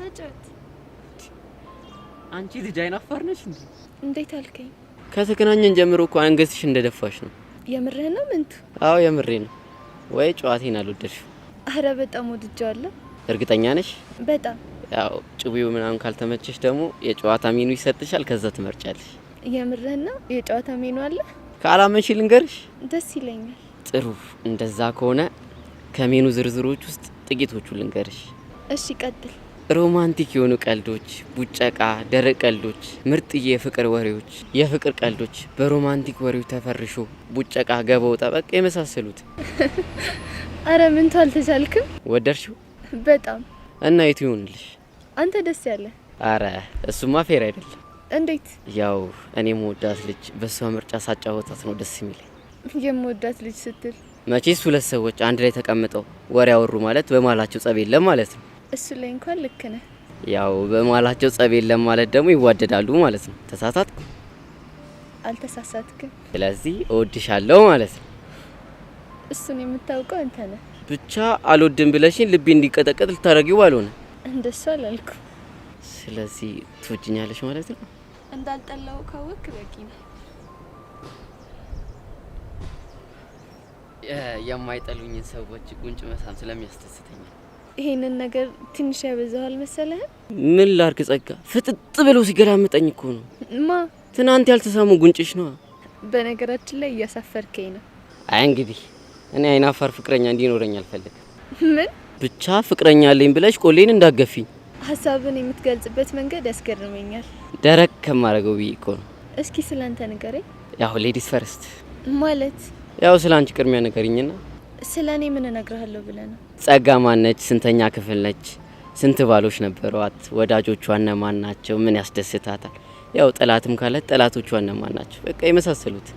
ተጫወት። አንቺ ልጅ አይናፋር ነሽ እንዴ? እንዴት አልከኝ? ከተገናኘን ጀምሮ እኮ አንገትሽ እንደደፋሽ ነው። የምርህ ነው ምንቱ? አዎ የምሬ ነው። ወይ ጨዋቴን አልወደድሽው? አረ በጣም ወድጄዋለሁ። እርግጠኛ ነሽ? በጣም። ያው ጭዊው ምናምን ካልተመቸሽ ደግሞ የጨዋታ ሜኑ ይሰጥሻል። ከዛ ትመርጫለሽ። የምርህ ነው? የጨዋታ ሜኑ አለ? ካላመንሽ ልንገርሽ። ደስ ይለኛል። ጥሩ፣ እንደዛ ከሆነ ከሜኑ ዝርዝሮች ውስጥ ጥቂቶቹ ልንገርሽ። እሺ ቀጥል። Romantic የሆኑ ቀልዶች፣ ቡጨቃ፣ ደረቅ ቀልዶች፣ ምርጥዬ የፍቅር ወሬዎች፣ የፍቅር ቀልዶች በ romantic ወሬዎች ተፈርሾ ቡጨቃ፣ ገበው ጠበቅ የመሳሰሉት። አረ ምንቱ አልተቻልክም። ወደድሽው? በጣም። እና የቱ ይሁንልሽ? አንተ ደስ ያለ። አረ እሱማ fair አይደለም። እንዴት? ያው እኔ የምወዳት ልጅ በእሷ ምርጫ ሳጫወታት ነው ደስ የሚለኝ። የምወዳት ልጅ ስትል? መቼስ ሁለት ሰዎች አንድ ላይ ተቀምጠው ወሬ አወሩ ማለት በመሀላቸው ጸብ የለም ማለት ነው። እሱ ላይ እንኳን ልክ ነህ። ያው በመሀላቸው ጸብ የለም ማለት ደግሞ ይዋደዳሉ ማለት ነው። ተሳሳትኩ? አልተሳሳትክም። ስለዚህ እወድሻለሁ ማለት ነው። እሱን የምታውቀው አንተ ነህ። ብቻ አልወድም ብለሽኝ ልቤ እንዲቀጠቀጥ ልታረጊው ባልሆነ። እንደሱ አላልኩም። ስለዚህ ትወጂኛለሽ ማለት ነው። እንዳልጠላው ካወክ በቂ ነው። የማይጠሉኝን ሰዎች ጉንጭ መሳም ስለሚያስደስተኝ። ይሄንን ነገር ትንሽ ያበዛዋል መሰለህ? ምን ላርግ ጸጋ፣ ፍጥጥ ብሎ ሲገላምጠኝ እኮ ነው። ማ? ትናንት ያልተሳሙ ጉንጭሽ ነው። በነገራችን ላይ እያሳፈርከኝ ነው። አይ እንግዲህ እኔ አይናፋር ፍቅረኛ እንዲኖረኝ አልፈልግም። ምን? ብቻ ፍቅረኛ አለኝ ብለሽ ቆሌን እንዳገፊኝ። ሀሳብን የምትገልጽበት መንገድ ያስገርመኛል። ደረቅ ከማረገው ብዬ እኮ ነው። እስኪ ስላንተ ንገረኝ። ያው ladies first። ማለት? ያው ስለ አንቺ ቅድሚያ ንገሪኝና። ስለ እኔ ምን እነግርሃለሁ ብለህ ነው? ጸጋ ማነች? ስንተኛ ክፍል ነች? ስንት ባሎች ነበሯት? ወዳጆቿ እነማን ናቸው? ምን ያስደስታታል? ያው ጠላትም ካለ ጠላቶቿ እነማን ናቸው? በቃ የመሳሰሉት።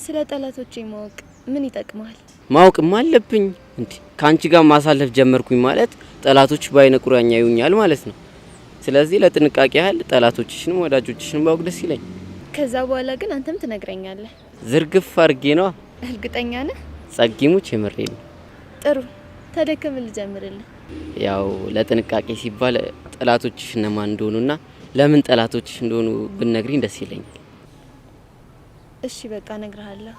ስለ ጠላቶቼ ማወቅ ምን ይጠቅማል? ማወቅም አለብኝ እንዴ? ካንቺ ጋር ማሳለፍ ጀመርኩኝ ማለት ጠላቶች በአይነ ቁራኛ ያዩኛል ማለት ነው። ስለዚህ ለጥንቃቄ ያህል ጠላቶችሽንም ወዳጆችሽንም ባውቅ ደስ ይለኝ። ከዛ በኋላ ግን አንተም ትነግረኛለህ። ዝርግፍ አድርጌ ነዋ። እርግጠኛ ነህ? ጸጊሙች የምሬ ነው። ጥሩ፣ ታዲያ ከምን ልጀምርልህ? ያው ለጥንቃቄ ሲባል ጠላቶችሽ እነማን እንደሆኑና ለምን ጠላቶችሽ እንደሆኑ ብትነግሪኝ ደስ ይለኛል። እሺ በቃ እነግርሃለሁ።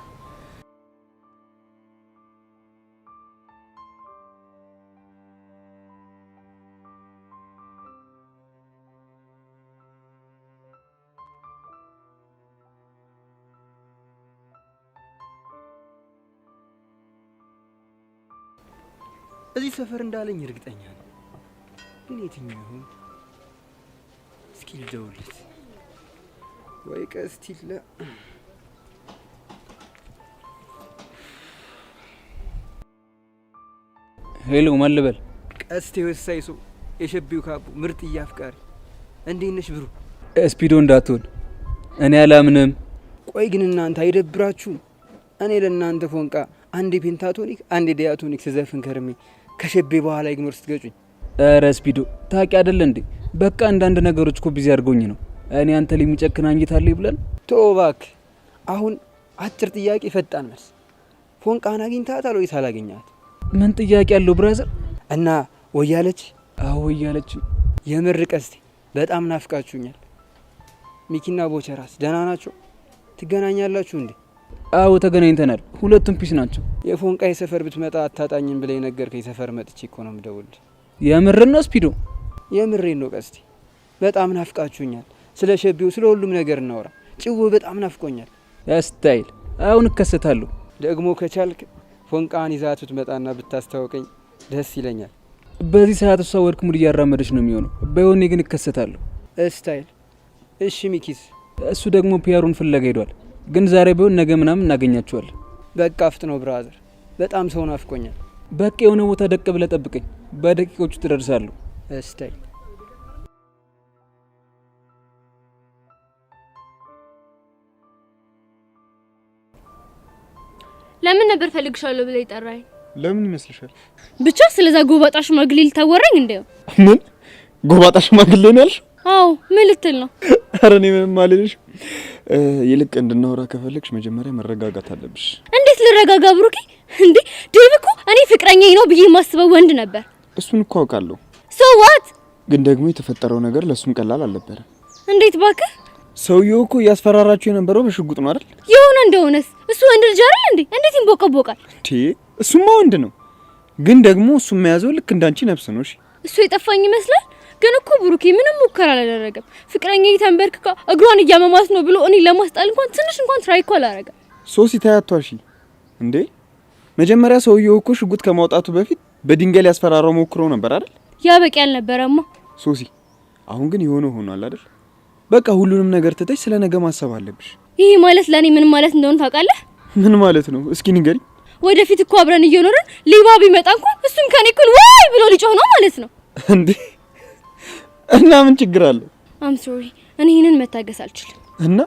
እዚህ ሰፈር እንዳለኝ እርግጠኛ ነኝ፣ ግን የትኛው ይሆን? እስኪ ልደውልለት። ወይ ቀስቲላ። Hello፣ ማን ልበል? ቀስቴ ወሳኝ ሰው፣ የሸቤው ካቦ ምርጥዬ አፍቃሪ፣ እንዴት ነሽ bro? ስፒዶ እንዳትሆን፣ እኔ አላምንም። ቆይ ግን እናንተ አይደብራችሁም? እኔ ለእናንተ ፎንቃ አንዴ pentatonic አንዴ diatonic ስዘፍን ከርሜ ከሸቤ በኋላ ignore ስትገጩኝ። ኧረ ስፒዶ ታውቂ አይደለ እንዴ? በቃ አንዳንድ ነገሮች እኮ busy አድርገውኝ ነው። እኔ አንተ ላይ የሚጨክን አንጀት አለኝ ብለን። ተው እባክህ። አሁን አጭር ጥያቄ ፈጣን መልስ። ፎንቃን አግኝተሃታል ወይስ አላገኘሃት? ምን ጥያቄ አለው brother? እና ወያለች? አዎ ወያለች። የምር ቀስቴ በጣም ናፍቃችሁኛል። ሚኪና ቦቸራስ ደህና ናቸው? ትገናኛላችሁ እንዴ? አዎ ተገናኝተናል። ሁለቱም peace ናቸው። የፎንቃ የሰፈር ብትመጣ አታጣኝም ብለህ የነገርከኝ ሰፈር መጥቼ እኮ ነው የምደውልልህ። የምርን ነው ስፒዶ? የምሬን ነው ቀስቴ። በጣም ናፍቃችሁኛል። ስለ ሸቤው ስለ ሁሉም ነገር እናውራ። ጭው በጣም ናፍቆኛል። Style አሁን እከሰታለሁ። ደግሞ ከቻልክ ፎንቃን ይዛት ብትመጣና ብታስታውቀኝ ደስ ይለኛል። በዚህ ሰዓት እሷ work mood እያራመደች ነው የሚሆነው። በይሆኔ ግን እከሰታለሁ። Style። እሺ ሚኪስ? እሱ ደግሞ ፒያሩን ፍለጋ ሄዷል። ግን ዛሬ ቢሆን ነገ ምናምን እናገኛቸዋለን። በቃ ፍጥነው brother፣ በጣም ሰው ናፍቆኛል። በቃ የሆነ ቦታ ደቅ ብለህ ጠብቀኝ፣ በደቂቆቹ ትደርሳለሁ። Style። ለምን ነበር ፈልግሻለሁ ብለህ የጠራኸኝ? ለምን ይመስልሻል? ብቻ ስለዛ ጎባጣ ሽማግሌ ልታወራኝ እንዴ? ምን ጎባጣ ሽማግሌ ነው ያልሽው? አዎ፣ ምን ልትል ነው? ኧረ እኔ ምንም አልልሽም። ይልቅ እንድናወራ ከፈለግሽ መጀመሪያ መረጋጋት አለብሽ። እንዴት ልረጋጋ ብሩኬ? እንዴ ዴቭ እኮ እኔ ፍቅረኛዬ ነው ብዬ የማስበው ወንድ ነበር። እሱን እኮ አውቃለሁ። So what? ግን ደግሞ የተፈጠረው ነገር ለሱም ቀላል አልነበረም። እንዴት ባክህ? ሰውየው እኮ እያስፈራራችሁ የነበረው በሽጉጥ ነው አይደል? የሆነ እንደሆነስ እሱ ወንድ ልጅ አይደል እንዴ? እንዴት ይንቦቀቦቃል? እንዴ እሱማ ወንድ ነው፣ ግን ደግሞ እሱ የያዘው ልክ እንዳንቺ ነፍስ ነው። እሺ እሱ የጠፋኝ ይመስላል። ግን እኮ ብሩኬ ምንም ሙከራ አላደረገም። ፍቅረኛዬ ተንበርክካ እግሯን እያመማት ነው ብሎ እኔ ለማስጣል እንኳን ትንሽ እንኳን try እኮ አላደረገም። ሶሲ ታያቷሽ እንዴ? መጀመሪያ ሰውየው እኮ ሽጉጥ ከማውጣቱ በፊት በድንጋይ ሊያስፈራራው ሞክሮ ነበር አይደል? ያ በቂ አልነበረማ። ሶሲ አሁን ግን የሆነ ሆኗል አይደል? በቃ ሁሉንም ነገር ትተሽ ስለ ነገ ማሰብ አለብሽ። ይህ ማለት ለኔ ምን ማለት እንደሆነ ታውቃለህ? ምን ማለት ነው? እስኪ ንገሪኝ። ወደፊት እኮ አብረን እየኖርን ሌባ ቢመጣ እንኳን እሱም ከኔ እኩል ወይ ብሎ ሊጮህ ነው ማለት ነው። እንዴ እና ምን ችግር አለው? I'm sorry፣ እኔ ይህንን መታገስ አልችልም። እና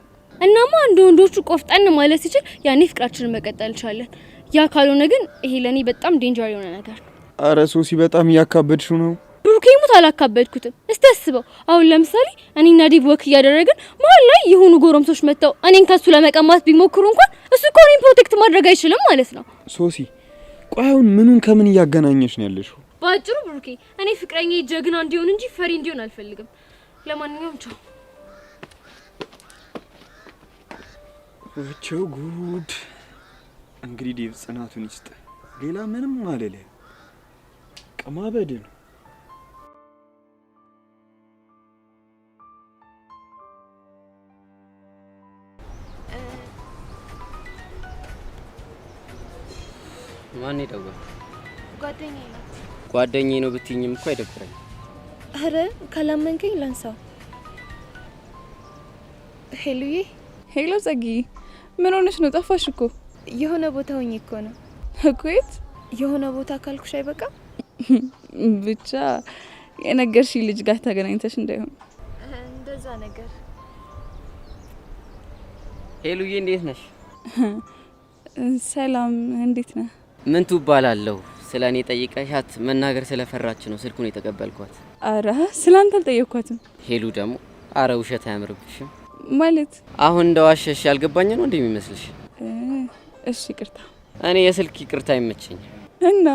እናማ እንደ ወንዶቹ ቆፍጠን ማለት ሲችል ያኔ ፍቅራችንን መቀጠል እንችላለን። ያ ካልሆነ ግን ይሄ ለኔ በጣም danger የሆነ ነገር ነው። አረ ሶሲ በጣም እያካበድሽው ነው። ብሩኬ ሙት አላካበድኩትም። እስቲ አስበው፣ አሁን ለምሳሌ እኔና ዴቭ walk እያደረግን መሀል ላይ የሆኑ ጎረምሶች መጥተው እኔን ከሱ ለመቀማት ቢሞክሩ እንኳን እሱ እኮ እኔን protect ማድረግ አይችልም ማለት ነው። ሶሲ ቆይ አሁን ምኑን ከምን እያገናኘሽ ነው ያለሽው? በአጭሩ ብሩኬ እኔ ፍቅረኛዬ ጀግና እንዲሆን እንጂ ፈሪ እንዲሆን አልፈልግም። ለማንኛውም ቻው። ወቸው ጉድ! እንግዲህ ዴቭ ጽናቱን ይስጥ። ሌላ ምንም አልልህም። ቀማበድ ነው። ማን የደወለው? ጓደኛዬ ናት። ጓደኛዬ ነው ብትይኝም እኮ አይደብረኝ። አረ ካላመንከኝ ላንሳው። ሄሉዬ። Hello ጸጊ፣ ምን ሆነሽ ነው? ጠፋሽ እኮ። የሆነ ቦታ ሆኜ እኮ ነው። እኮ የት? የሆነ ቦታ ካልኩሽ አይበቃም? ብቻ የነገርሽኝ ልጅ ጋር ተገናኝተሽ እንዳይሆን። እንደዛ ነገር። ሄሉዬ እንዴት ነሽ? ሰላም፣ እንዴት ነህ? ምን ትባላለሁ? ስለ እኔ ጠይቀሻት መናገር ስለፈራች ነው ስልኩን የተቀበልኳት። አረ ስላንተ አልጠየኳትም። ሄሉ ደግሞ አረ ውሸት አያምርብሽም። ማለት አሁን እንደዋሸሽ ያልገባኝ ነው እንዴ የሚመስልሽ? እሺ ይቅርታ። እኔ የስልክ ይቅርታ አይመቸኝም። እና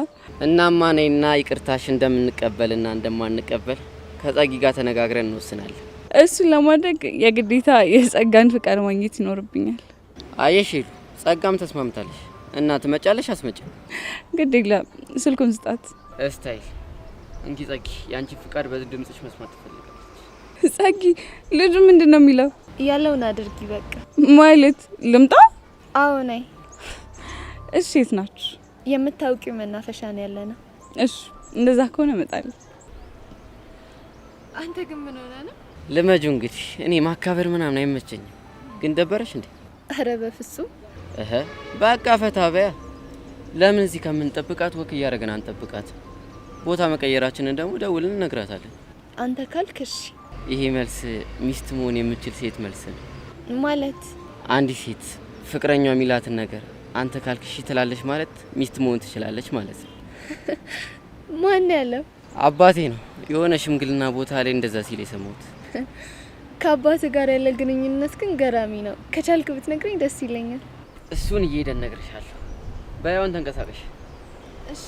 እናማ ነይና ይቅርታሽ እንደምንቀበልና እንደማንቀበል ከጸጊ ጋር ተነጋግረን እንወስናለን። እሱን ለማድረግ የግዴታ የጸጋን ፍቃድ ማግኘት ይኖርብኛል። አየሽ ሄሉ፣ ጸጋም ተስማምታለሽ እና ትመጫለሽ አስመጪም? ግድ የለም ስልኩን ስጣት። Style እንኪ ጸጊ፣ የአንቺ ፍቃድ በድምጽሽ መስማት ትፈልጋለች። ጸጊ፣ ልጁ ምንድን ነው የሚለው? ያለውን አድርጊ በቃ። ማለት ልምጣ? አዎ ነይ። እሺ የት ናችሁ? የምታውቂው መናፈሻ ነው ያለ ነው። እሺ እንደዛ ከሆነ እመጣለሁ። አንተ ግን ምን ሆነህ ነው? ልመጁ እንግዲህ እኔ ማካበር ምናምን አይመቸኝም። ግን ደበረሽ እንዴ? አረ በፍጹም። እህ በቃ ፈታ በያ። ለምን እዚህ ከምንጠብቃት walk እያደረግን አንጠብቃት? ቦታ መቀየራችንን ደግሞ ደውልን እነግራታለን። አንተ ካልክ እሺ። ይሄ መልስ ሚስት መሆን የምችል ሴት መልስ ነው። ማለት አንዲት ሴት ፍቅረኛዋ የሚላትን ነገር አንተ ካልክ እሺ ትላለች ማለት ሚስት መሆን ትችላለች ማለት ነው። ማን ያለው? አባቴ ነው። የሆነ ሽምግልና ቦታ ላይ እንደዛ ሲል የሰማሁት። ከአባት ጋር ያለ ግንኙነት ግን ገራሚ ነው። ከቻልክ ብትነግረኝ ደስ ይለኛል። እሱን እየሄደን እነግርሻለሁ። በያውን ተንቀሳቀሽ። እሺ።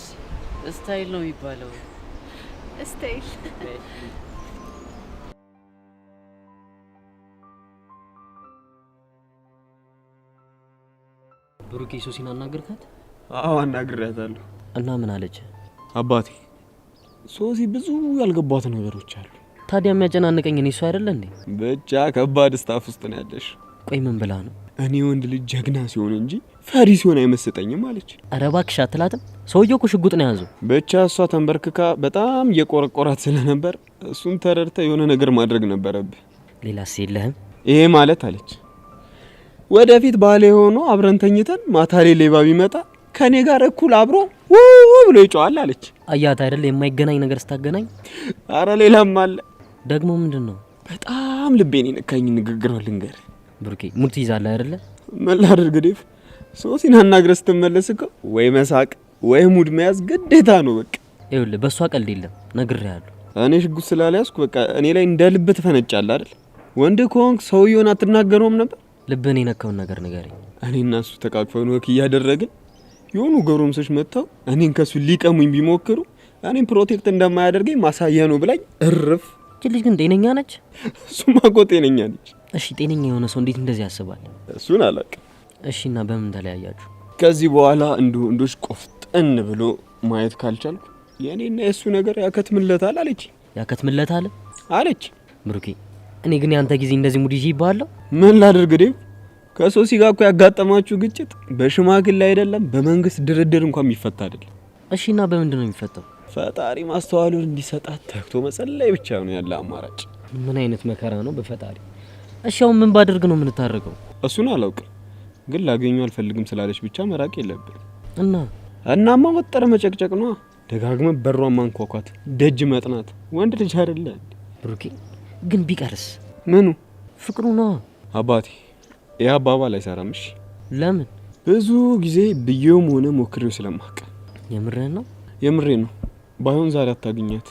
Style ነው የሚባለው። Style። ብሩኬ ሶሲን አናገርካት? አዎ አናግሬያታለሁ። እና ምን አለች? አባቴ ሶሲ ብዙ ያልገቧት ነገሮች አሉ። ታዲያ የሚያጨናንቀኝ እኔ እሱ አይደለ እንዴ? ብቻ ከባድ stuff ውስጥ ነው ያለሽ። ቆይ ምን ብላ ነው? እኔ ወንድ ልጅ ጀግና ሲሆን እንጂ ፈሪ ሲሆን አይመስጠኝም አለች። ኧረ እባክሽ አትላትም? ሰውየው እኮ ሽጉጥ ነው የያዘው። ብቻ እሷ ተንበርክካ በጣም እየቆረቆራት ስለነበር እሱን ተረድተ የሆነ ነገር ማድረግ ነበረብህ። ሌላስ የለህም? ይሄ ማለት አለች ወደፊት ባሌ ሆኖ አብረን ተኝተን ማታ ላይ ሌባ ቢመጣ ከኔ ጋር እኩል አብሮ ውው ብሎ ይጮሃል አለች። አያት አይደል የማይገናኝ ነገር ስታገናኝ። አረ ሌላም አለ። ደግሞ ምንድን ነው? በጣም ልቤን የነካኝ ንግግሯ ልንገርህ። ብሩኬ mood ትይዛለህ አይደለ? ምን ላድርግ ዴቭ፣ ሶሲን አናግረህ ስትመለስ እኮ ወይ መሳቅ ወይ mood መያዝ ግዴታ ነው። በቃ ይኸውልህ በእሷ ቀልድ የለም ነግሬሃለሁ። እኔ ሽጉጥ ስላልያዝኩ በቃ እኔ ላይ እንደ ልብ ትፈነጫለህ አይደል? ወንድ ከሆንክ ሰውየውን አትናገረውም ነበር? ልብህን የነካውን ነገር ንገረኝ። እኔና እሱ ተቃቅፈን walk እያደረግን የሆኑ ጎረምሶች መጥተው እኔን ከሱ ሊቀሙኝ ቢሞክሩ እኔም protect እንደማያደርገኝ ማሳያ ነው ብላኝ እርፍ። እቺ ልጅ ግን ጤነኛ ነች? እሱማ እኮ ጤነኛ ነች። እሺ ጤነኛ የሆነ ሰው እንዴት እንደዚህ ያስባል? እሱን አላውቅም። እሺ እና በምን ተለያያችሁ? ከዚህ በኋላ እንደ ወንዶች ቆፍጠን ብሎ ማየት ካልቻልኩ የኔና የእሱ ነገር ያከትምለታል አለች። ያከትምለታል አለች። ብሩኬ እኔ ግን ያንተ ጊዜ እንደዚህ mood ይዤ ይባላል? ምን ላድርግ ዴቭ፣ ከሶሲ ጋር እኮ ያጋጠማችሁ ግጭት በሽማግሌ አይደለም በመንግስት ድርድር እንኳን የሚፈታ አይደለም። እሺ እና በምንድን ነው የሚፈታው? ፈጣሪ ማስተዋሉን እንዲሰጣት ተግቶ መጸለይ ብቻ ነው ያለ አማራጭ። ምን አይነት መከራ ነው በፈጣሪ። እሺ አሁን ምን ባደርግ ነው የምንታረቀው? እሱን አላውቅም፣ ግን ላገኘው አልፈልግም ስላለች ብቻ መራቅ የለብን እና እናማ ወጠረ መጨቅጨቅ ነው። ደጋግመ በሯን ማንኳኳት፣ ደጅ መጥናት። ወንድ ልጅ አይደለ ብሩኬ? ግን ቢቀርስ ምኑ ፍቅሩ ነው አባቴ። ያ አባባል አይሰራም። እሺ ለምን? ብዙ ጊዜ ብዬውም ሆነ ሞክሬው ስለማውቅ። የምርህን ነው? የምሬን ነው። ባይሆን ዛሬ አታግኛት፣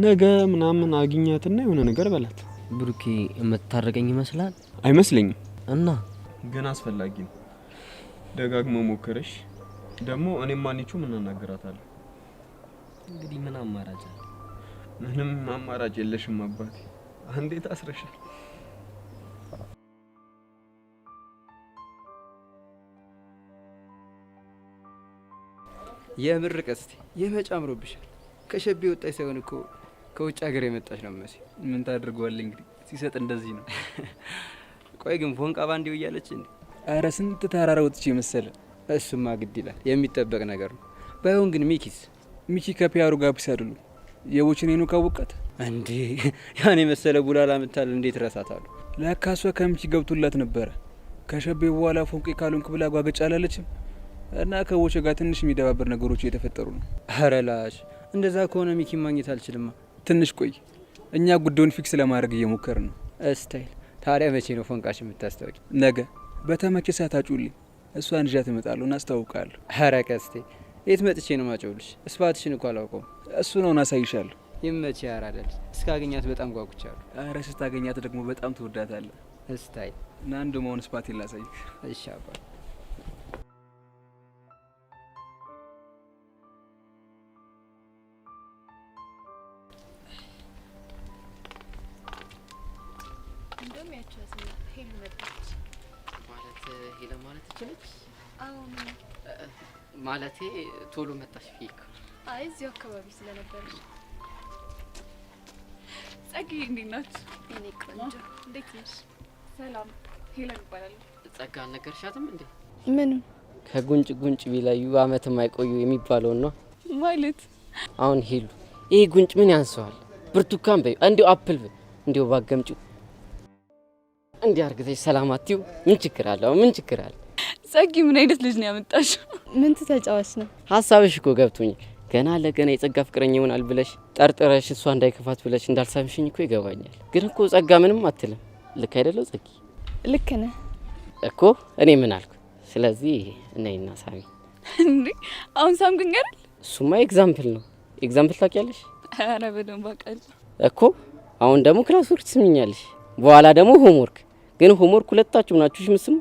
ነገ ምናምን አግኛትና የሆነ ነገር በላት። ብሩኬ የምትታረቀኝ ይመስላል? አይመስለኝም። እና ግን አስፈላጊ ነው። ደጋግሞ ሞክረሽ ደግሞ እኔም ማንቹ ምን እናገራታለሁ። እንግዲህ ምን አማራጭ አለ? ምንም አማራጭ የለሽም አባቴ፣ አንዴ ታስረሻል። የምር ቀስቴ የመጫምሮብሻል። ከሸቤ ወጣች ሳይሆን እኮ ከውጭ ሀገር የመጣች ነው መሲ። ምን ታደርገዋለህ እንግዲህ ሲሰጥ እንደዚህ ነው። ቆይ ግን ፎንቃ ባንዲው እያለች እንዴ? ኧረ ስንት ተራራ ወጥቼ መሰለ። እሱማ ግድ ይላል፣ የሚጠበቅ ነገር ነው። ባይሆን ግን ሚኪስ? ሚኪ ከፒያሩ ጋር peace አይደሉም። የቦችኔኑ ካወቃት እንዴ ያን የመሰለ ቡላላ ምታል እንዴት ረሳታለሁ? ለካ እሷ ከሚኪ ገብቶላት ነበረ። ከሸቤ በኋላ ፎንቄ ካልሆንክ ብላ ጓገጭ አላለችም። እና ከቦቼ ጋር ትንሽ የሚደባበር ነገሮች እየተፈጠሩ ነው። ኧረ ላሽ፣ እንደዛ ከሆነ ሚኪ ማግኘት አልችልማ። ትንሽ ቆይ፣ እኛ ጉዳዩን fix ለማድረግ እየሞከርን ነው። style ታዲያ መቼ ነው ፎንቃሽ የምታስታውቂ? ነገ በተመቸ ሰዓት አጩልኝ። እሷን ይዣት እመጣለሁ እና አስታውቃለሁ። ኧረ ቀስቴ የት መጥቼ ነው ማጨውልሽ? spot ሽን እኮ አላውቀውም። እሱ ነው አሳይሻለሁ። ይመች ያራዳል። እስካገኛት በጣም ጓጉቻለሁ። ኧረ ስታገኛት ደግሞ በጣም ትወዳታለህ። style እና እንደውም አሁን spot ኤን ላሳይክ። እሺ አባ። እንደውም ያቻት ሄሉ መጣች። ማለት ሄለ ማለት ትችላለች? አዎ ምን ማለቴ ቶሎ መጣሽ ፊክ። አይ እዚሁ አካባቢ ስለነበረች። ጸጊ እንዴት ናችሁ? የኔ ቆንጆ እንዴት ነሽ? ሰላም፣ ሄለን እባላለሁ። ጸጋ አልነገርሻትም እንዴ? ምኑ? ከጉንጭ ጉንጭ ቢለዩ አመት የማይቆዩ የሚባለውን ነው ማለት። አሁን ሄሉ ይሄ ጉንጭ ምን ያንሰዋል? ብርቱካን በይ፣ እንዲሁ apple በይ፣ እንዲሁ ባገምጪው እንዲህ አርግተሽ ሰላም አትይው። ምን ችግር አለው? ምን ችግር አለ? ጸጊ ምን አይነት ልጅ ነው ያመጣሽው? ምን ትተጫዋች ነው? ሀሳብሽ እኮ ገብቶኛል። ገና ለገና የጸጋ ፍቅረኛ ይሆናል ብለሽ ጠርጥረሽ እሷ እንዳይከፋት ብለሽ እንዳልሳምሽኝ እኮ ይገባኛል። ግን እኮ ጸጋ ምንም አትልም። ልክ አይደለው ጸጊ? ልክ ነህ እኮ። እኔ ምን አልኩ? ስለዚህ ነይና ሳሚ። እንዴ አሁን ሳምኩኝ አይደል? እሱማ example ነው። Example ታውቂያለሽ? ኧረ በደንብ አውቃለሁ እኮ። አሁን ደግሞ class work ትስሚኛለሽ፣ በኋላ ደግሞ homework። ግን homework ሁለታችሁም ናችሁ ምስሙ።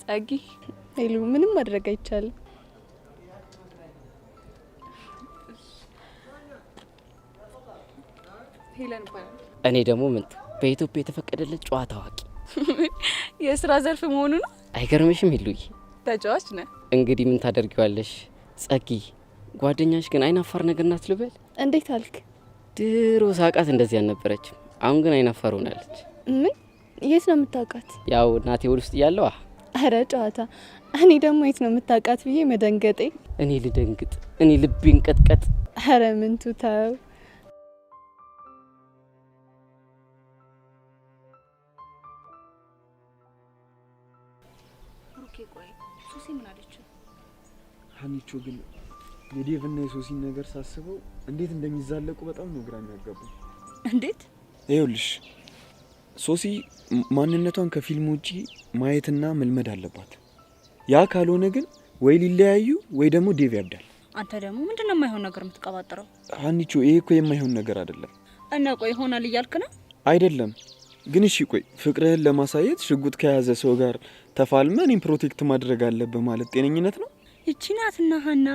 ጸጊ ሄሉ ምንም ማድረግ አይቻልም። ሄለን እባላለሁ። እኔ ደግሞ ምን በኢትዮጵያ የተፈቀደለት ጨዋታ አዋቂ። የስራ ዘርፍ መሆኑ ነው። አይገርምሽም ሄሉዬ? ተጫዋች ነህ። እንግዲህ ምን ታደርጊዋለሽ ጸጊ። ጓደኛሽ ግን አይናፋር ነገር ናት ልበል? እንዴት አልክ? ድሮ ሳቃት እንደዚህ አልነበረችም። አሁን ግን አይናፋር ሆናለች። ምን? የት ነው የምታውቃት? ያው እናቴ ሆድ ውስጥ እያለሁ። አረ ጨዋታ። እኔ ደግሞ የት ነው የምታውቃት ብዬ መደንገጤ። እኔ ልደንግጥ፣ እኔ ልቤን ቀጥቀጥ። አረ ምንቱ ተው። ብሩኬ ቆይ ሱሲ ምን አለች? ሀኒቾ ግን የዴቭ እና የሶሲን ነገር ሳስበው እንዴት እንደሚዛለቁ በጣም ነው ግራ የሚያጋባው። እንዴት? ይኸውልሽ ሶሲ ማንነቷን ከፊልም ውጪ ማየትና መልመድ አለባት። ያ ካልሆነ ግን ወይ ሊለያዩ ወይ ደግሞ ዴቭ ያብዳል። አንተ ደግሞ ምንድነው የማይሆን ነገር የምትቀባጥረው? ሀኒቾ ይሄ እኮ የማይሆን ነገር አይደለም። እና ቆይ ይሆናል እያልክ ነው? አይደለም ግን እሺ ቆይ ፍቅርህን ለማሳየት ሽጉጥ ከያዘ ሰው ጋር ተፋልመህ እኔን protect ማድረግ አለብህ ማለት ጤነኝነት ነው? ይቺ ናትና ሀና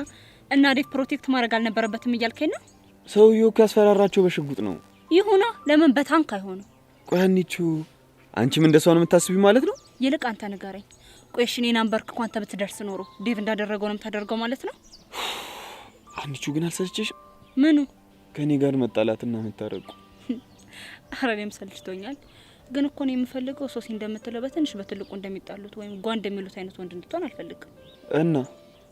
እና ዴቭ protect ማድረግ አልነበረበትም እያልከኝ ነው? ሰውየው እኮ ያስፈራራቸው በሽጉጥ ነው። ይሁና፣ ለምን በታንክ አይሆንም? ቆይ አንቺ አንቺም እንደሷ ነው የምታስቢው ማለት ነው? ይልቅ አንተ ንገረኝ። ቆይ እሺ እኔን አንበርክኮ አንተ ብትደርስ ኖሮ ዴቭ እንዳደረገው ነው የምታደርገው ማለት ነው? አንቺ ግን አልሰለቸሽም? ምኑ? ከኔ ጋር መጣላትና መታረቁ። ኧረ እኔም ሰልችቶኛል። ግን እኮ ነው የምፈልገው ሶሲ እንደምትለው በትንሽ በትልቁ እንደሚጣሉት ወይም ጓ እንደሚሉት አይነት ወንድ እንድትሆን አልፈልግም። እና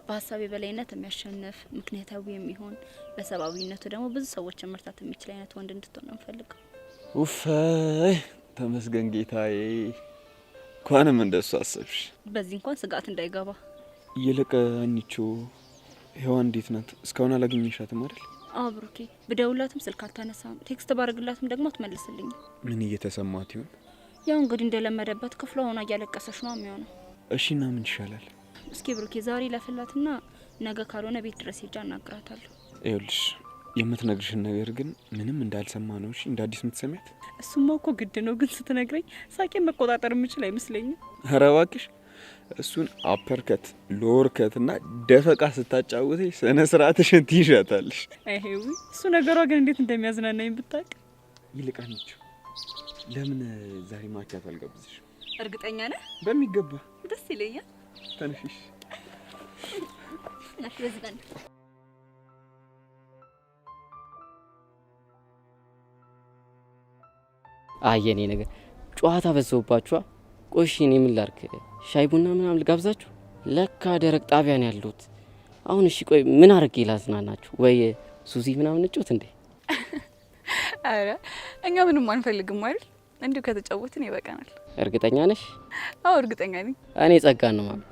በሀሳብ የበላይነት የሚያሸንፍ፣ ምክንያታዊ የሚሆን፣ በሰብአዊነቱ ደግሞ ብዙ ሰዎችን መርታት የሚችል አይነት ወንድ እንድትሆን ነው የምፈልገው። ኡፍ ተመስገን ጌታዬ፣ እንኳንም እንደሱ አሰብሽ። በዚህ እንኳን ስጋት እንዳይገባ። ይልቅ አንቺ ሔዋን እንዴት ናት? እስካሁን አላገኘሻትም አይደል? አዎ ብሩኬ፣ ብደውላትም ስልክ አታነሳም፣ text ባረግላትም ደግሞ አትመልስልኝም። ምን እየተሰማት ይሆን? ያው እንግዲህ እንደለመደበት ክፍሏ ሆና እያለቀሰች ነው የሚሆነው። እሺ እና ምን ይሻላል? እስኪ ብሩኬ ዛሬ ለፍላትና ነገ ካልሆነ ቤት ድረስ ሄጄ አናግራታለሁ። ይኸውልሽ የምትነግርሽን ነገር ግን ምንም እንዳልሰማ ነው። እሺ እንደ አዲስ የምትሰሚያት? እሱማ እኮ ግድ ነው፣ ግን ስትነግረኝ ሳቄን መቆጣጠር የምችል አይመስለኝም። ኧረ እባክሽ እሱን uppercut lower cut እና ደፈቃ ስታጫውተሽ ስነ ስርዓትሽን ትይዣታለሽ። አይሄዊ እሱ ነገሯ ግን እንዴት እንደሚያዝናናኝ ብታውቅ። ይልቅ አንቺ ለምን ዛሬ ማኪያቶ አልጋብዝሽም? እርግጠኛ ነህ? በሚገባ ደስ ይለኛል። ተነሽሽ። አይ የኔ ነገር ጨዋታ በዛውባችኋ። ቆይ እሺ እኔ ምን ላድርግ? ሻይ ቡና ምናምን ልጋብዛችሁ? ለካ ደረቅ ጣቢያ ነው ያሉት። አሁን እሺ ቆይ ምን አድርጌ ላዝናናችሁ? ወይ ሱዚ ምናምን እንጫወት እንዴ? አረ እኛ ምንም አንፈልግም አይደል? እንዲሁ ከተጫወትን ይበቃናል። እርግጠኛ ነሽ? አዎ እርግጠኛ ነኝ። እኔ ጸጋ ነው ማለት።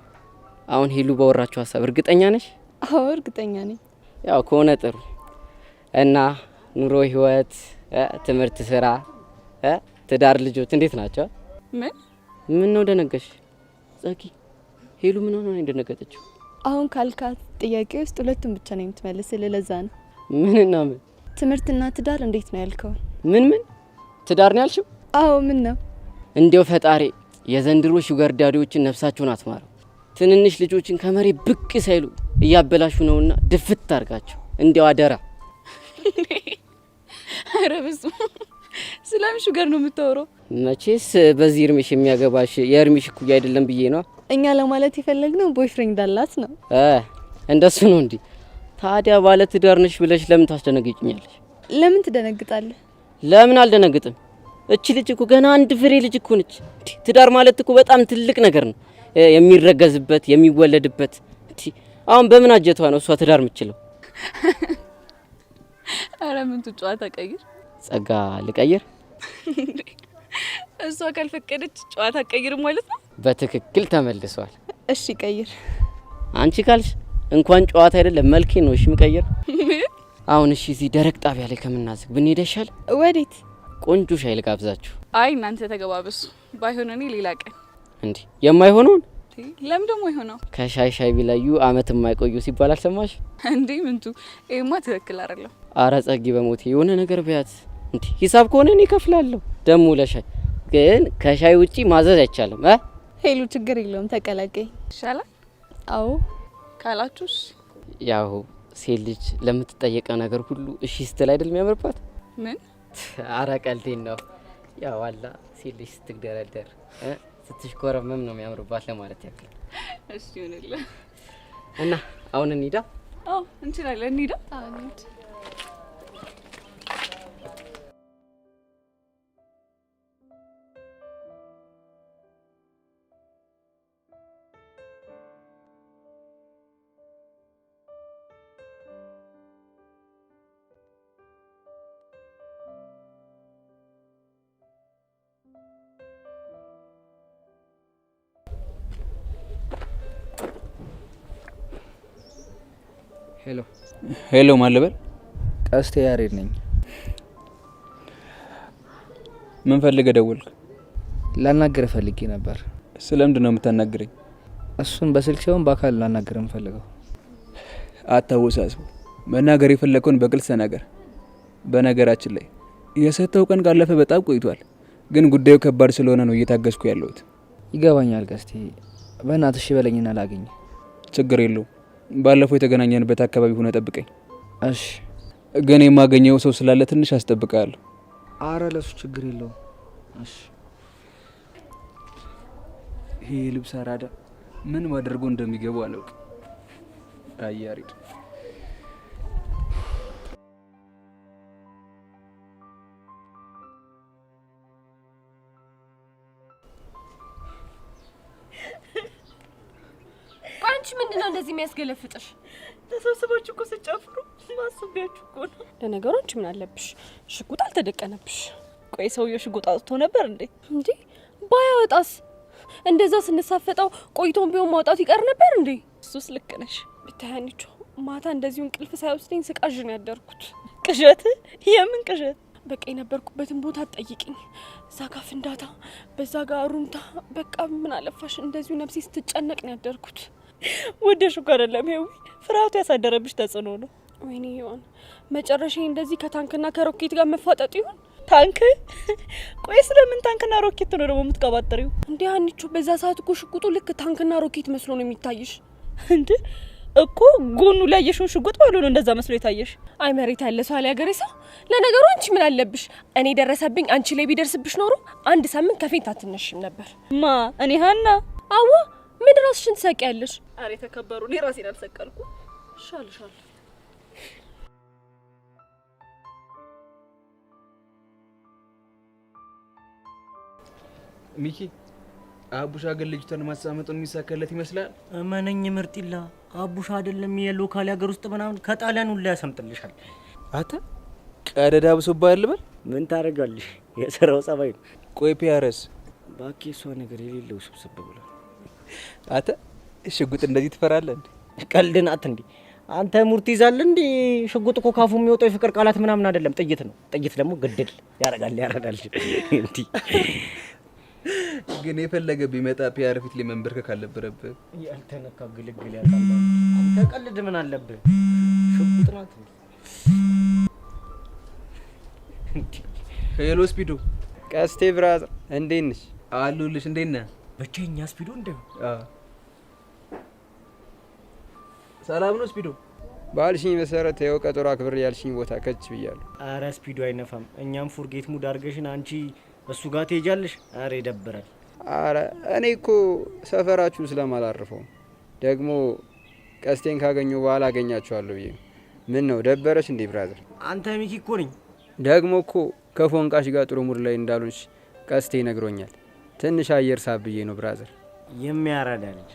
አሁን ሄሉ ባወራችሁ ሀሳብ እርግጠኛ ነሽ? አዎ እርግጠኛ ነኝ። ያው ከሆነ ጥሩ። እና ኑሮ፣ ህይወት፣ ትምህርት፣ ስራ፣ ትዳር፣ ልጆች እንዴት ናቸው? ምን ምን ነው ደነገሽ? ጸጊ ሄሉ ምን ሆነ ነው የደነገጠችው? አሁን ካልካት ጥያቄ ውስጥ ሁለቱን ብቻ ነው የምትመልስልህ። ለዛ ነው። ምንና ምን? ትምህርትና ትዳር እንዴት ነው ያልከው? ምን ምን ትዳር ነው ያልሽው? አዎ ምን ነው? እንዲያው ፈጣሪ የዘንድሮ sugar daddy ዎችን ነፍሳቸውን አትማረው። ትንንሽ ልጆችን ከመሬት ብቅ ሳይሉ እያበላሹ ነውና ድፍት አድርጋቸው። እንዲያው አደራ። ኧረ በስመ አብ፣ ስለምን sugar ነው የምታወራው? መቼስ በዚህ እድሜሽ የሚያገባሽ የእድሜሽ እኩያ አይደለም ብዬ ነው። እኛ ለማለት የፈለግነው boyfriend አላት ነው። እንደሱ ነው እንዴ? ታዲያ ባለ ትዳር ነሽ ብለሽ ለምን ታስደነግጭኛለሽ? ለምን ትደነግጣለህ? ለምን አልደነግጥም? እቺ ልጅ እኮ ገና አንድ ፍሬ ልጅ እኮ ነች። ትዳር ማለት እኮ በጣም ትልቅ ነገር ነው፣ የሚረገዝበት የሚወለድበት። አሁን በምን አጀቷ ነው እሷ ትዳር የምትችለው? ኧረ ምን ጨዋታ ቀይር። ጸጋ ልቀይር? እሷ ካልፈቀደች ጨዋታ ቀይር ማለት ነው። በትክክል ተመልሷል። እሺ ቀይር። አንቺ ካልሽ እንኳን ጨዋታ አይደለም መልኬ ነው እሺ የምቀይር። አሁን እሺ እዚህ ደረቅ ጣቢያ ላይ ከምናዝግ ብንሄድ አይሻልም? ወዴት? ቆንጆ ሻይ ልጋብዛችሁ። አይ እናንተ ተገባበሱ። ባይሆን እኔ ሌላ ቀን። እንዴ የማይሆነውን? ለምን ደግሞ የሆነው? ከሻይ ሻይ ቢለዩ አመት የማይቆዩ ሲባል አልሰማሽ እንዴ? ምንቱ ይሄማ ትክክል አይደለም። አረ ጸጊ በሞቴ የሆነ ነገር ቢያት። እንዴ ሂሳብ ከሆነ እኔ እከፍላለሁ። ደሞ ለሻይ ግን ከሻይ ውጪ ማዘዝ አይቻልም። ሄሉ ችግር የለውም ተቀላቀይ። ይሻላል። አዎ ካላችሁስ? ያው ሴት ልጅ ለምትጠየቀው ነገር ሁሉ እሺ ስትል አይደል የሚያምርባት? ምን? አረ ቀልዴን ነው። ያው አላ ሴት ልጅ ስትግደረደር ስትሽኮረመም ነው የሚያምርባት ለማለት ያክል። እሺ ይሁንልህ። እና አሁን እንሂዳ? አዎ እንችላለን፣ እንሂዳ። አዎ እንሂድ። Hello Hello፣ ማን ልበል? ቀስቴ ያሬድ ነኝ። ምን ፈልገህ ደወልክ? ላናግርህ ፈልጌ ነበር። ስለምንድን ነው የምታናግረኝ? እሱን በስልክ ሳይሆን በአካል ላናግርህ የምፈልገው። አታወሳስበው። መናገር የፈለግከውን በግልጽ ተናገር። በነገራችን ላይ የሰጠው ቀን ካለፈ በጣም ቆይቷል፣ ግን ጉዳዩ ከባድ ስለሆነ ነው እየታገስኩ ያለሁት። ይገባኛል ቀስቴ። በእናትህ እሺ በለኝና ላግኝህ። ችግር የለውም። ባለፈው የተገናኘንበት አካባቢ ሆነ ጠብቀኝ። እሺ። ግን የማገኘው ሰው ስላለ ትንሽ አስጠብቃለሁ። አረ ለሱ ችግር የለውም። እሺ። ይሄ የልብስ አራዳ ምን አድርጎ እንደሚገቡ አላውቅም። አይ ያሬድ። ቆይ አንቺ ምንድን ነው እንደዚህ የሚያስገለፍጥሽ? ተሰብስባችሁ እኮ ስጨፍሩ ማስቢያችሁ እኮ ነው። ለነገሩ አንቺ ምን አለብሽ? ሽጉጥ አልተደቀነብሽ። ቆይ ሰውየው ሽጉጥ አውጥቶ ነበር እንዴ? እንዴ ባያወጣስ? እንደዛ ስንሳፈጠው ቆይቶም ቢሆን ማውጣቱ ይቀር ነበር እንዴ? እሱስ ልክ ነሽ። ብታይ አንቺ ማታ እንደዚሁ እንቅልፍ ሳይወስደኝ ስቃዥ ነው ያደርኩት። ቅዠት? የምን ቅዠት? በቃ የነበርኩበትን ቦታ አትጠይቂኝ። እዛ ጋ ፍንዳታ፣ በዛ ጋ ሩምታ። በቃ ምን አለፋሽ እንደዚሁ ነፍሴ ስትጨነቅ ነው ያደርኩት። ወደሽ እኮ አይደለም ሄዊ፣ ፍርሃቱ ያሳደረብሽ ተጽዕኖ ነው። ወይኔ ይሆን መጨረሻ እንደዚህ ከታንክና ከሮኬት ጋር መፋጠጥ ይሆን? ታንክ? ቆይ ስለምን ታንክና ሮኬት ነው ደግሞ የምትቀባጥሪው? እንዴ አንቺ በዛ ሰዓት እኮ ሽጉጡ ልክ ታንክና ሮኬት መስሎ ነው የሚታይሽ። እንዴ እኮ ጎኑ ላይ ያየሽውን ሽጉጥ ባልሆነ እንደዛ መስሎ የታየሽ። አይ መሬት ያለ ሰው አለ ያገሬ ሰው። ለነገሩ አንቺ ምን አለብሽ? እኔ ደረሰብኝ አንቺ ላይ ቢደርስብሽ ኖሮ አንድ ሳምንት ከ faint አትነሽም ነበር። ማ እኔ ሀና? አዋ ምን ራስሽን ትሰቂያለሽ? አሬ ተከበሩ፣ እኔ ራሴን አልሰቀልኩ። ይሻልሻል። ሚኪ፣ አቡሻ ግን ልጅቷን ማሳመጡን የሚሳካለት ይመስላል። እመነኝ ምርጢላ፣ አቡሻ አይደለም የ local ሀገር ውስጥ ምናምን ከጣሊያን ሁላ ያሰምጥልሻል። አንተ ቀደዳ ብሶብሃል ልበል? ምን ታደርጋለሽ? የስራው ጸባይ ነው። ቆይ ፒያረስ እባክህ፣ እሷ ነገር የሌለው ስብስብ ብሏል። አንተ ሽጉጥ እንደዚህ ትፈራለህ እንዴ? ቀልድ ናት እንዴ? አንተ ሙርት ይዛል እንዴ? ሽጉጥ እኮ ካፉ የሚወጣው የፍቅር ቃላት ምናምን አይደለም፣ ጥይት ነው። ጥይት ደግሞ ግድል ያረጋል ያረዳል። እንዲ ግን የፈለገ ቢመጣ ፒያር ፊት ላይ መንበርከክ አልነበረብህ። ያልተነካ ግልግል ያውቃል። አንተ ቀልድ ምን አለብህ? ሽጉጥ ናት እንዴ? Hello ስፒዶ። ቀስቴ brother፣ እንዴት ነሽ? አሉልሽ። እንዴት ነህ? ብቸኛ ስፒዶ እንደ ሰላም ነው ስፒዶ? ባልሽኝ መሰረት ይኸው ቀጠሮ አክብር ያልሽኝ ቦታ ከች ብያለሁ። አረ ስፒዶ አይነፋም። እኛም forget mood አድርገሽን አንቺ እሱ ጋር ትሄጃለሽ። አረ ይደብራል። አረ እኔ እኮ ሰፈራችሁን ስለማላርፈው ደግሞ ቀስቴን ካገኘሁ በኋላ አገኛችኋለሁ ብዬ። ምን ነው ደበረሽ እንዴ brother? አንተ ሚኪ እኮ ነኝ። ደግሞ እኮ ከፎንቃሽ ጋር ጥሩ mood ላይ እንዳሉንሽ ቀስቴ ነግሮኛል። ትንሽ አየር ሳብ ብዬ ነው brother። የሚያረዳ ልጅ።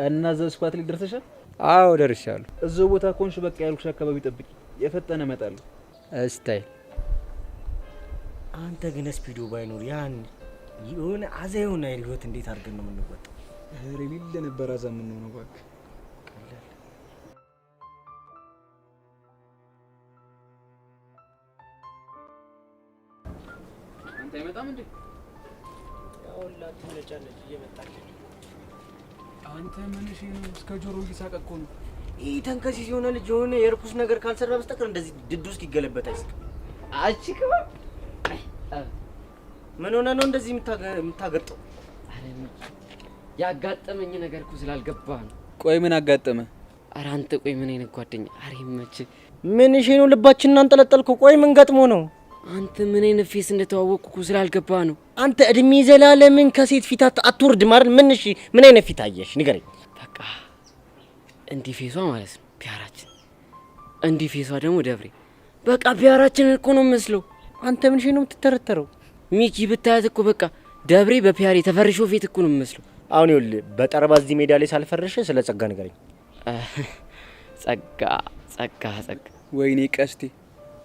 እና እዛው spot ላይ ደርሰሻል? አዎ ደርሻለሁ። እዛው ቦታ ኮንሽ በቃ ያልኩሽ አካባቢ ጠብቂ፣ የፈጠነ እመጣለሁ። style። አንተ ግን ስፒዶ ባይኖር ያን የሆነ አዛ የሆነ ህይወት እንዴት አድርገን ነው የምንወጣው? ኧረ የሌለ ነበር አዛ የምንሆነው እባክህ። አንተ አይመጣም እንዴ? አንተ ምን እሺ ነው? እስከ ጆሮ እየሳቀ እኮ ነው። ይህ ተንከሲስ የሆነ ልጅ የሆነ የርኩስ ነገር ካልሰራ በስተቀር እንደዚህ ድዱ እስኪገለበጥ አይስቅም። አቺ ክባ ምን ሆነ ነው እንደዚህ የምታገጠው? ያጋጠመኝ ነገር እኮ ስላልገባህ ነው። ቆይ ምን አጋጠመ? ኧረ አንተ ቆይ ምን አይነት ጓደኛ? ኧረ ይመችህ። ምን እሺ ነው ልባችንን አንጠለጠልከው? ቆይ ምን ገጥሞ ነው? አንተ ምን አይነት face እንደተዋወቅኩ እኮ ስላልገባህ ነው። አንተ እድሜ ዘላለምን ከሴት ፊት አትወርድም አይደል? ምን እሺ ምን አይነት ፊት አየሽ ንገረኝ። በቃ እንዲህ face ዋ ማለት ነው ፒያራችን፣ እንዲህ face ዋ ደግሞ ደብሬ። በቃ ፒያራችንን እኮ ነው መስለው። አንተ ምን እሺ ነው የምትተረተረው? ሚኪ ብታያት እኮ በቃ ደብሬ በፒያሬ ተፈርሾ ፊት እኮ ነው የምመስለው። አሁን ይኸውልህ በጠረባ እዚህ ሜዳ ላይ ሳልፈርሽ ስለ ጸጋ ንገረኝ። ጸጋ ጸጋ ጸጋ። ወይኔ ቀስቴ፣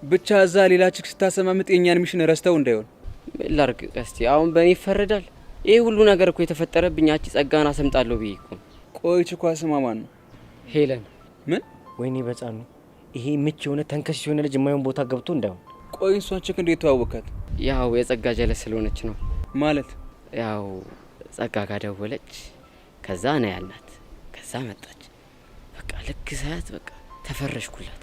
ብቻ እዛ ሌላ chick ስታሰማምጥ የእኛን mission ረስተው እንዳይሆን። ምን ላድርግ ቀስቴ፣ አሁን በእኔ ይፈረዳል? ይህ ሁሉ ነገር እኮ የተፈጠረብኝ ያቺ ጸጋን አሰምጣለሁ ብዬ እኮ ነው። ቆይ chick ኳ ስሟ ማን ነው? ሄለን። ምን? ወይኔ በጻኑ ይሄ ምች የሆነ ተንከስ የሆነ ልጅ የማይሆን ቦታ ገብቶ እንዳይሆን። ቆይ እሷን chick እንዴት ተዋወካት? ያው የጸጋ ጀለስ ስለሆነች ነው። ማለት? ያው ጸጋ ጋር ደወለች፣ ከዛ ነው ያልናት፣ ከዛ መጣች። በቃ ልክ ሳያት በቃ ተፈረሽኩላት።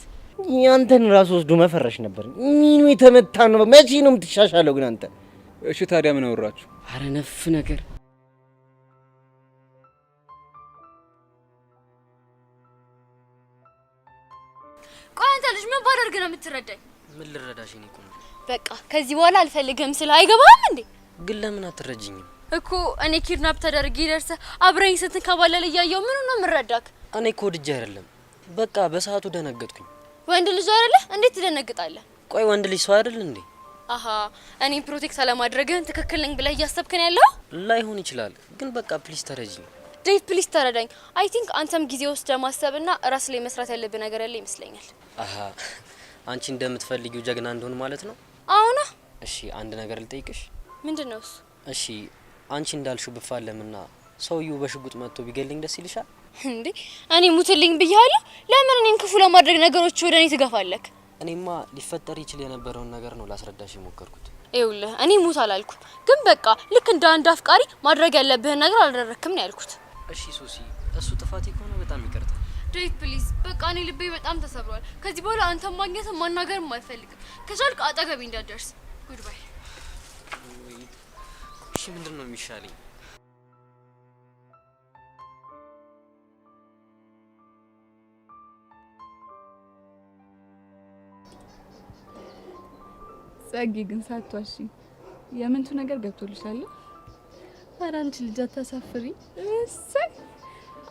ያንተን ራሱ ወስዶ መፈረሽ ነበር። ሚኑ የተመታ ነው። መቼ ነው የምትሻሻለው ግን አንተ? እሺ ታዲያ ምን አወራችሁ? አረ ነፍ ነገር። ቆይ አንተ ልጅ ምን ባደርግ ነው የምትረዳኝ? ምን ልረዳሽ የኔ ቆንጆ? በቃ ከዚህ በኋላ አልፈልግህም ስለ አይገባህም እንዴ? ግን ለምን አትረጂኝም? እኮ እኔ kidnap ተደርጌ ደርሰህ አብረኝ ስትንከባለል እያየሁ ምኑ ነው የምረዳክ? እኔ እኮ ወድጄ አይደለም፣ በቃ በሰዓቱ ደነገጥኩኝ። ወንድ ልጅ አይደለህ? እንዴት ትደነግጣለህ? ቆይ ወንድ ልጅ ሰው አይደል እንዴ? አሃ እኔን protect አለማድረግህን ትክክል ነኝ ብለህ እያሰብክ ነው ያለው? ላይሆን ይችላል፣ ግን በቃ please ተረጂኝ። ዴቭ please ተረዳኝ። I think አንተም ጊዜ ወስደህ ማሰብና ራስ ላይ መስራት ያለብህ ነገር ያለ ይመስለኛል። አሃ አንቺ እንደምትፈልጊው ጀግና እንደሆን ማለት ነው? አዎና። እሺ አንድ ነገር ልጠይቅሽ። ምንድነው እሱ? እሺ አንቺ እንዳልሽው ብፋለምና ሰውየው በሽጉጥ መጥቶ ቢገልኝ ደስ ይልሻል? እንዴ እኔ ሙትልኝ ብያለሁ? ለምን እኔን ክፉ ለማድረግ ነገሮች ወደ እኔ ትገፋለክ? እኔማ ሊፈጠር ይችል የነበረውን ነገር ነው ላስረዳሽ የሞከርኩት። ይኸውልህ እኔ ሙት አላልኩም፣ ግን በቃ ልክ እንደ አንድ አፍቃሪ ማድረግ ያለብህን ነገር አላደረክም ነው ያልኩት። እሺ ሶሲ፣ እሱ ጥፋቴ ከሆነ በጣም ይቅርታ። ዴቭ please፣ በቃ እኔ ልቤ በጣም ተሰብሯል። ከዚህ በኋላ አንተን ማግኘትም ማናገርም አልፈልግም። ከቻልክ አጠገቤ እንዳትደርስ። Goodbye። እሺ ምንድን ነው የሚሻለኝ? ጸጌ ግን ሳትዋሺ የምንቱ ነገር ገብቶልሻል? ኧረ አንቺ ልጅ አታሳፍሪ። እሰይ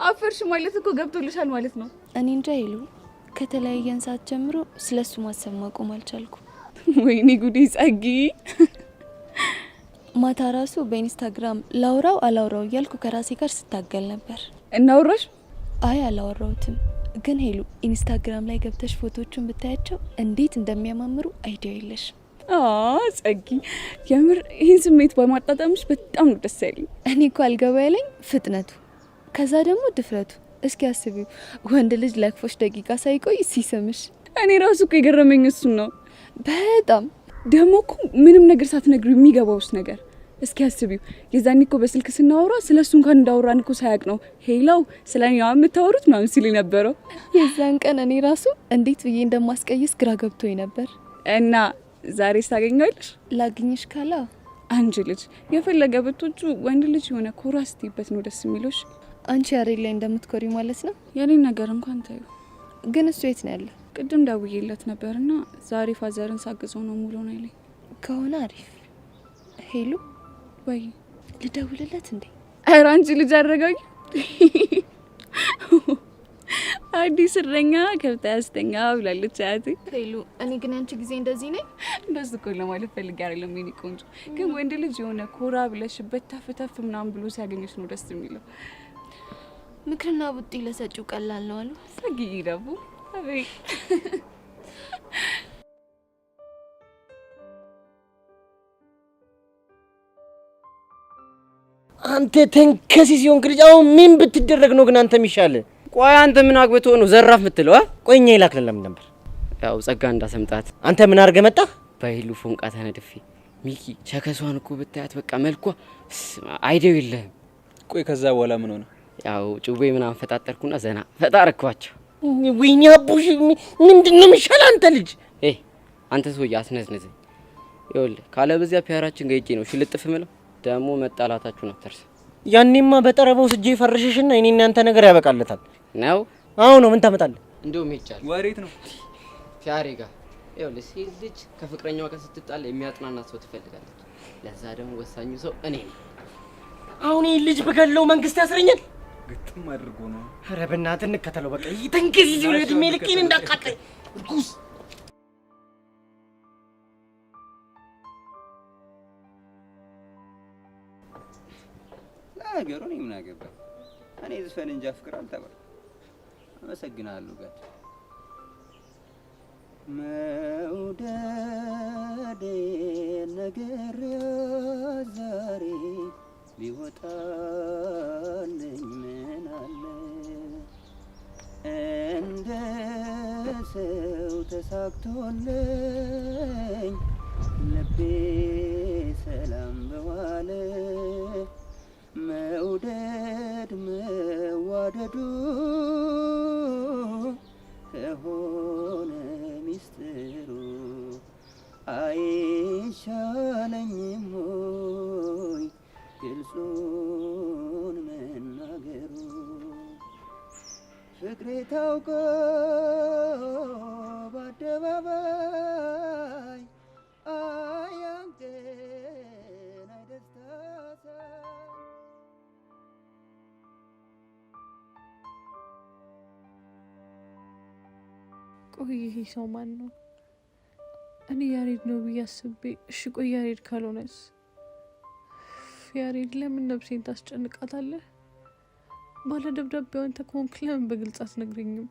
አፈርሽ ማለት እኮ ገብቶልሻል ማለት ነው። እኔ እንጃ ሄሉ፣ ከተለያየን ሰዓት ጀምሮ ስለሱ ማሰብ ማቆም አልቻልኩም። ወይኔ ጉዴ ጸጌ። ማታ ራሱ በኢንስታግራም ላውራው አላውራው እያልኩ ከራሴ ጋር ስታገል ነበር። እናውራሽ? አይ አላወራሁትም። ግን ሄሉ ኢንስታግራም ላይ ገብተሽ ፎቶዎቹን ብታያቸው እንዴት እንደሚያማምሩ idea የለሽም። ጸጊ የምር ይህን ስሜት በማጣጣምሽ በጣም ነው ደስ ያለኝ። እኔ እኮ አልገባ ያለኝ ፍጥነቱ፣ ከዛ ደግሞ ድፍረቱ። እስኪ አስቢው ወንድ ልጅ ለክፎሽ ደቂቃ ሳይቆይ ሲስምሽ። እኔ ራሱ እኮ የገረመኝ እሱን ነው። በጣም ደግሞ እኮ ምንም ነገር ሳትነግሪው የሚገባውስ ነገር። እስኪ አስቢው የዛኔ እኮ በስልክ ስናወራ ስለ እሱ እንኳን እንዳወራን እኮ ሳያውቅ ነው ሄላው ስለ እኔ የምታወሩት ምናምን ሲል የነበረው። የዛን ቀን እኔ ራሱ እንዴት ብዬ እንደማስቀይስ ግራ ገብቶኝ ነበር። እና ዛሬ ታገኘዋለሽ? ላግኝሽ ካላ አንቺ ልጅ የፈለገ ብትወጪ ወንድ ልጅ የሆነ ኮራ ስትይበት ነው ደስ የሚለሽ። አንቺ ያሬድ ላይ እንደምትኮሪ ማለት ነው? የኔን ነገር እንኳን ታዩ። ግን እሱ የት ነው ያለ? ቅድም ደውዬለት ነበርና ዛሬ father ን ሳግዘው ነው ሙሉ ነው ያለኝ። ከሆነ አሪፍ። ሄሉ ወይ ልደውልለት እንዴ? ኧረ አንቺ ልጅ አረጋጊ። አዲስ እረኛ ከብት አያስተኛ ብላለች አያቴ። ሄሉ እኔ ግን አንቺ ጊዜ እንደዚህ ነኝ? እንደዚህ እኮ ለማለት ፈልጌ አይደለም የኔ ቆንጆ። ግን ወንድ ልጅ የሆነ ኮራ ብለሽበት ተፍ ተፍ ምናምን ብሎ ሲያገኘሽ ነው ደስ የሚለው። ምክርና ቡጢ ለሰጪው ቀላል ነው አሉ። ጸግዬ ደግሞ አቤት አንተ ተንከሲስ የሆንክ ልጅ አሁን ምን ብትደረግ ነው ግን አንተ የሚሻልህ? ቆይ አንተ ምን አግብቶ ነው ዘራፍ የምትለው? ቆይ እኛ ይላክልን ለምን ነበር? ያው ጸጋ እንዳሰምጣት። አንተ ምን አድርገህ መጣህ? በሄሉ ፎንቃ ተነድፌ። ሚኪ ቸከሷን እኮ ብታያት በቃ መልኳ idea ው የለህም። ቆይ ከዛ በኋላ ምን ሆነ? ያው ጩቤ ምናምን ፈጣጠርኩና ዘና ፈጣ አረኳቸው። ወይኔ አቡሽ ምንድን ነው የሚሻልህ አንተ ልጅ? አንተ ሰውዬ አስነዝንዘኝ። ይኸውልህ ካለበዚያ ፒያራችን ጋር ሄጄ ነው ሽልጥፍ ምለው። ደግሞ መጣላታችሁን አትርሳ። ያኔማ በጠረበው ስጄ ፈርሽሽና እኔ እናንተ ነገር ያበቃለታል ነው። አዎ ነው። ምን ታመጣለህ? እንደውም ሄጃለሁ። ወዴት ነው? ፒያሬ ጋር። ይኸውልህ ሴት ልጅ ከፍቅረኛዋ ጋር ስትጣላ የሚያጽናናት ሰው ትፈልጋለች። ለዛ ደግሞ ወሳኙ ሰው እኔ ነኝ። አሁን ይህ ልጅ ብገለው መንግስት ያስረኛል። ግጥም አድርጎ ነው። ኧረ በእናትህ እንከተለው በቃ። ይህ ተንከሲስ የሆነ እድሜ ልኬን እንዳቃጠኝ እርኩስ። ለነገሩ እኔ ምን አገባኝ? እኔ ዝፈን እንጂ ፍቅር አልተባልኩም። አመሰግናለሁ ጋድ። መውደዴ ነግሬው ዛሬ ቢወጣልኝ ምን አለ እንደ ሰው ተሳክቶልኝ ልቤ ሰላም በዋለ መውደድ መዋደዱ ከሆነ ሚስጥሩ አይሻለኝም ወይ ግልጹን መናገሩ? ፍቅሬ ታውቆ ቆይ ይሄ ሰው ማን ነው? እኔ ያሬድ ነው ብዬ አስቤ፣ እሺ ቆይ ያሬድ ካልሆነስ? ያሬድ ለምን ነፍሴን ታስጨንቃታለህ? ባለ ደብዳቤው አንተ ከሆንክ ለምን በግልጽ አትነግረኝም?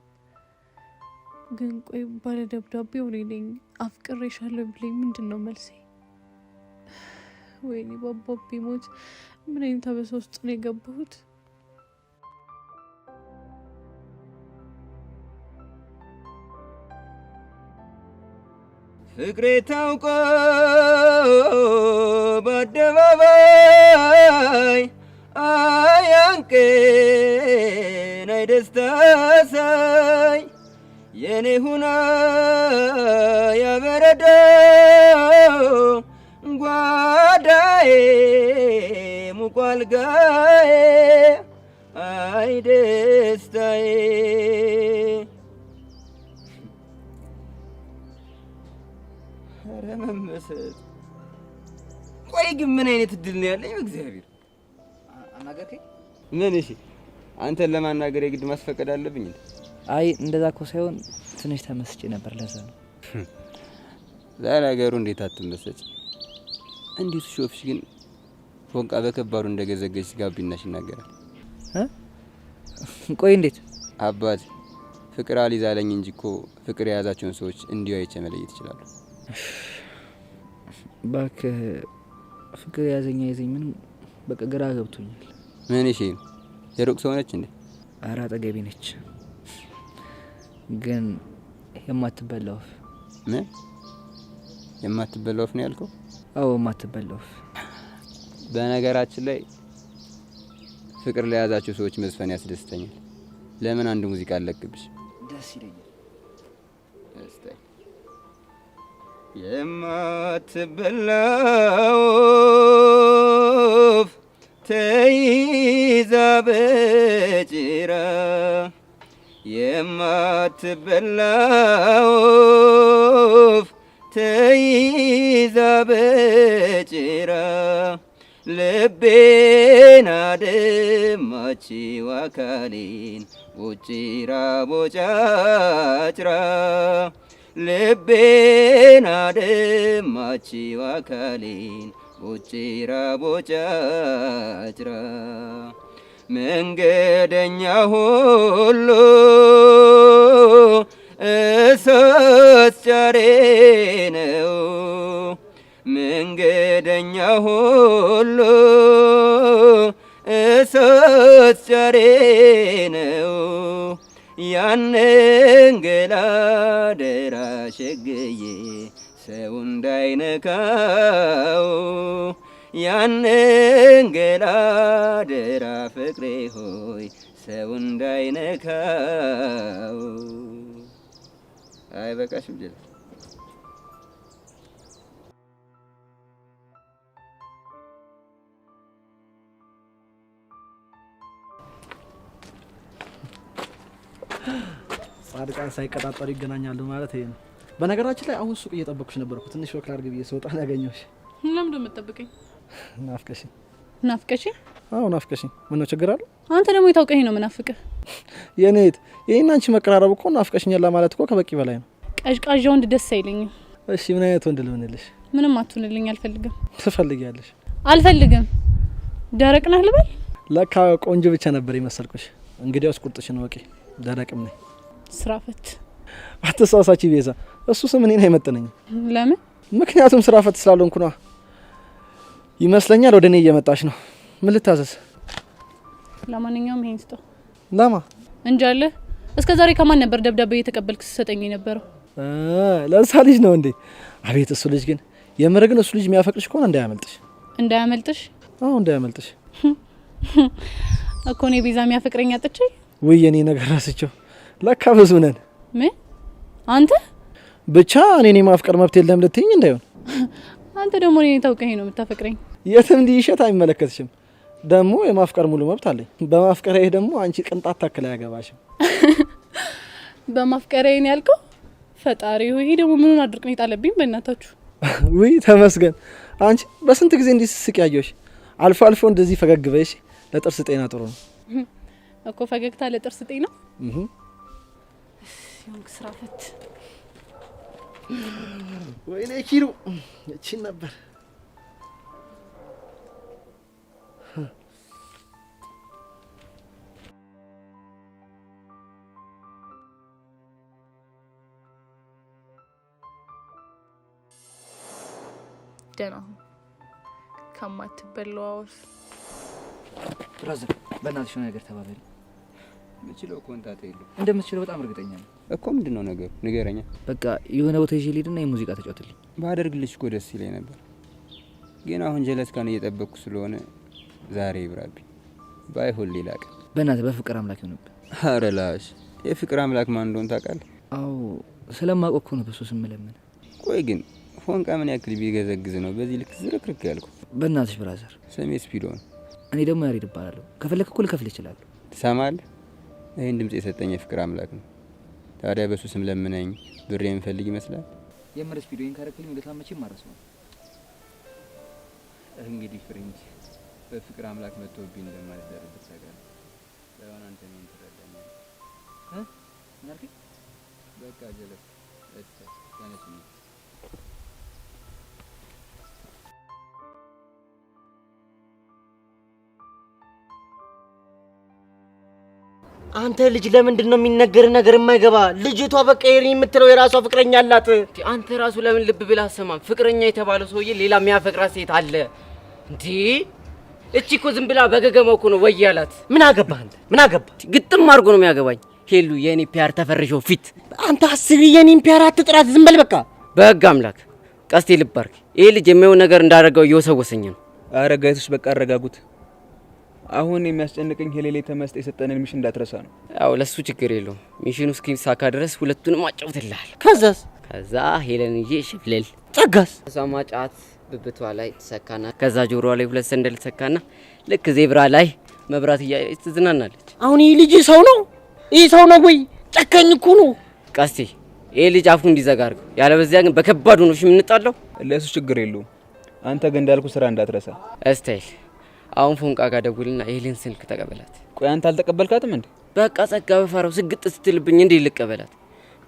ግን ቆይ ባለ ደብዳቤው እኔ ነኝ አፍቅሬሻለሁ ብለኝ ምንድን ነው መልሴ? ወይኔ ባባቤ ሞት ምን አይነት አበሳ ውስጥ ነው የገባሁት? ፍቅሬ ታውቆ በአደባባይ አያንቅን አይደስታ ሳይ የኔ ሁና ያበረደው ጓዳዬ ሙቋል ጋዬ አይ ደስታዬ። ኧረ መመሰጥ። ቆይ ግን ምን አይነት እድል ነው ያለኝ? በእግዚአብሔር አናገርከኝ? ምን? እሺ አንተን ለማናገር የግድ ማስፈቀድ አለብኝ እንዴ? አይ እንደዛ እኮ ሳይሆን ትንሽ ተመስጬ ነበር፣ ለዛ ነው። ለነገሩ እንዴት አትመሰጭ? እንዴት ሾፍሽ ግን ፎንቃ በከባዱ እንደገዘገች ጋቢናሽ ይናገራል። ቆይ እንዴት? አባት ፍቅር አልይዛለኝ እንጂ እኮ ፍቅር የያዛቸውን ሰዎች እንዲሁ አይቼ መለየት ይችላሉ። እባክህ ፍቅር የያዘኝ አይዘኝ ምንም በቃ ግራ ገብቶኛል። ምን? እሺ የሩቅ ሰው ነች እንዴ? ኧረ አጠገቤ ነች፣ ግን የማትበላ ወፍ። ምን የማትበላ ወፍ ነው ያልከው? አዎ የማትበላ ወፍ። በነገራችን ላይ ፍቅር ለያዛቸው ሰዎች መዝፈን ያስደስተኛል። ለምን አንድ ሙዚቃ አለቅብሽ? ደስ ይለኛል። ደስታኝ የማትበላ ወፍ ተይዛ በጭራ የማትበላ ወፍ ተይዛ በጭራ ልቤን አደማችው አካሌን ቦጭራ ቦጫጭራ ልቤን አደማችው አካሌን ቦጭራ ቦጫጭራ መንገደኛ ሁሉ እሳት ጫሬ ነው። መንገደኛ ሁሉ እሳት ጫሬ ነው። ያንን ገላ ደራሽ ሸግዬ ሰው እንዳይነካው ያንን ገላ ደራ ፍቅሬ ሆይ ሰው እንዳይነካው። አይ በቃሽም ጀለስ። ጻድቃን ሳይቀጣጠሩ ይገናኛሉ ማለት ይሄ ነው። በነገራችን ላይ አሁን ሱቅ እየጠበኩሽ ነበርኩ። ትንሽ walk ላድርግ ብዬ ስወጣ ነው ያገኘሁሽ። ለምንድን ነው የምትጠብቀኝ? ናፍቀሽኝ። ናፍቀሽኝ? አዎ ናፍቀሽኝ። ምነው ችግር አለ? አንተ ደግሞ የታውቀኝ ነው ምናፍቅህ። የኔ እህት፣ ይሄን አንቺ መቀራረብ እኮ ናፍቀሽኛል ለማለት እኮ ከበቂ በላይ ነው። ቀዥቃዣ ወንድ ደስ አይለኝም። እሺ ምን አይነት ወንድ ልሆንልሽ? ምንም አትሁንልኝ፣ አልፈልግም። ትፈልጊያለሽ? አልፈልግም። ደረቅ ነህ ልበል? ለካ ቆንጆ ብቻ ነበር የመሰልኩሽ። እንግዲያውስ ቁርጥሽን ወቂ፣ ደረቅም ነኝ። ስራ ፈት። አትሳሳቺ ቤዛ፣ እሱ ስም እኔን አይመጥነኝም። ለምን? ምክንያቱም ስራ ፈት ስላልሆንኩ ነዋ። ይመስለኛል ወደ እኔ እየመጣሽ ነው። ምን ልታዘዝ? ለማንኛውም ይሄን ስጠው። ለማ? እንጃለህ። እስከ ዛሬ ከማን ነበር ደብዳቤ እየተቀበልክ ስትሰጠኝ የነበረው? ለዛ ልጅ ነው እንዴ? አቤት እሱ ልጅ ግን የምር ግን እሱ ልጅ የሚያፈቅርሽ ከሆነ እንዳያመልጥሽ። እንዳያመልጥሽ? አዎ እንዳያመልጥሽ እኮ እኔ ቤዛ የሚያፈቅረኝ አጥቼ። ውይ የኔ ነገር ረስቸው። ለካ ብዙ ነን። ምን አንተ ብቻ እኔን የማፍቀር መብት የለም ልትይኝ እንዳይሆን። አንተ ደግሞ እኔን ታውቀኝ ነው የምታፈቅረኝ። የትም እንዲሸት አይመለከትሽም። ደግሞ የማፍቀር ሙሉ መብት አለኝ። በማፍቀሪያዬ ደግሞ አንቺ ቅንጣት ታክል አያገባሽም። በማፍቀሪያዬ ነው ያልከው? ፈጣሪ ሆይ ይሄ ደግሞ ምኑን አድርቅ ነው የጣለብኝ? በእናታችሁ። ውይ ተመስገን። አንቺ በስንት ጊዜ እንዲህ ስስቅ ያየሁሽ። አልፎ አልፎ እንደዚህ ፈገግ በይሽ፣ ለጥርስ ጤና ጥሩ ነው እኮ። ፈገግታ ለጥርስ ጤና። ይሁን ስራ ፈት። ወይኔ ኪሩ እቺን ነበር። ደህና ሁን ከማትበላው ወፍ። Brother፣ በእናትሽ የሆነ ነገር ተባበሪ። የምችለው ኮንታት የለውም። እንደምትችለው በጣም እርግጠኛ ነኝ። እኮ ምንድን ነው ነገሩ? ንገረኛ። በቃ የሆነ ቦታ ይዤ ልሂድና የሙዚቃ ተጫወትልኝ። ባደርግልሽ እኮ ደስ ይለኝ ነበር፣ ግን አሁን ጀለስካን እየጠበቅኩ ስለሆነ ዛሬ ይብራብኝ፣ ባይሆን ሌላ ቀን። በእናትህ በፍቅር አምላክ ይሆንብህ። ኧረ ላሽ፣ የፍቅር አምላክ ማን እንደሆነ ታውቃለህ? አዎ፣ ስለማውቀው እኮ ነው በሱ ስም ለምን። ቆይ ግን ፎንቃ ምን ያክል ቢገዘግዝ ነው በዚህ ልክ ዝርክርክ ያልኩ? በእናትሽ brother። ስሜ ስፒዶ ነው። እኔ ደግሞ ያሬድ እባላለሁ። ከፈለክ እኮ ልከፍልህ እችላለሁ። ትሰማለህ? ይህን ድምጽ የሰጠኝ የፍቅር አምላክ ነው። ታዲያ በሱ ስም ለምነኝ ብር የምፈልግ ይመስላል? የምር ስፒዶ፣ ይህን ካረክልኝ ውለታ መቼም አልረሳውም። እንግዲህ ፍሬንች፣ በፍቅር አምላክ መጥቶብኝ እንደማልደርበት ታውቃለህ። ባይሆን አንተ እኔን ትረዳኛለህ። እ? ምን አልከኝ? በቃ ጀለስ፣ እስከ ተነስ እንሂድ። አንተ ልጅ ለምንድን ነው የሚነገር ነገር የማይገባ? ልጅቷ በቃ የኔ የምትለው የራሷ ፍቅረኛ አላት። አንተ ራሱ ለምን ልብ ብለህ አሰማም? ፍቅረኛ የተባለው ሰውዬ ሌላ የሚያፈቅራት ሴት አለ እንዴ? እቺ እኮ ዝም ብላ በገገማው እኮ ነው ወይ ያላት። ምን አገባህ አንተ? ምን አገባህ? ግጥም አድርጎ ነው የሚያገባኝ። ሄሉ የኔ ፒያር ተፈርሾ ፊት። አንተ አስቢ፣ የኔን ፒያር አትጥራት። ዝም በል በቃ። በህግ አምላክ ቀስቴ ልባርክ። ይሄ ልጅ የሚሆን ነገር እንዳደረገው እየወሰወሰኝ ነው። አረ guys ኦች፣ በቃ አረጋጉት። አሁን የሚያስጨንቀኝ ሄሌሌ ተመስጥ የሰጠንን mission እንዳትረሳ ነው። ያው ለሱ ችግር የለውም። Mission ኑ እስኪሳካ ድረስ ሁለቱንም አጫውትልሃል። ከዛስ? ከዛ ሄለን ይዤ ሽፍልል። ጸጋስ? እሷማ ጫት ብብቷ ላይ ትሰካና ከዛ ጆሮዋ ላይ ሁለት ሰንደል ትሰካና ልክ ዜብራ ላይ መብራት እያየች ትዝናናለች። አሁን ይህ ልጅ ሰው ነው? ይህ ሰው ነው ወይ? ጨካኝ እኮ ነው። ቀስቴ፣ ይህ ልጅ አፉ እንዲዘጋ አድርገው። ያለበዚያ ግን በከባዱ ነው እሺ የምንጣለው። ለእሱ ችግር የለውም። አንተ ግን እንዳልኩ ስራ እንዳትረሳ። እስታይል፣ አሁን ፎንቃ ጋር ደውልና የሄለን ስልክ ተቀበላት። ቆይ አንተ አልተቀበልካትም እንዴ? በቃ ጸጋ በፈራው ስግጥ ስትልብኝ እንዴ ልቀበላት?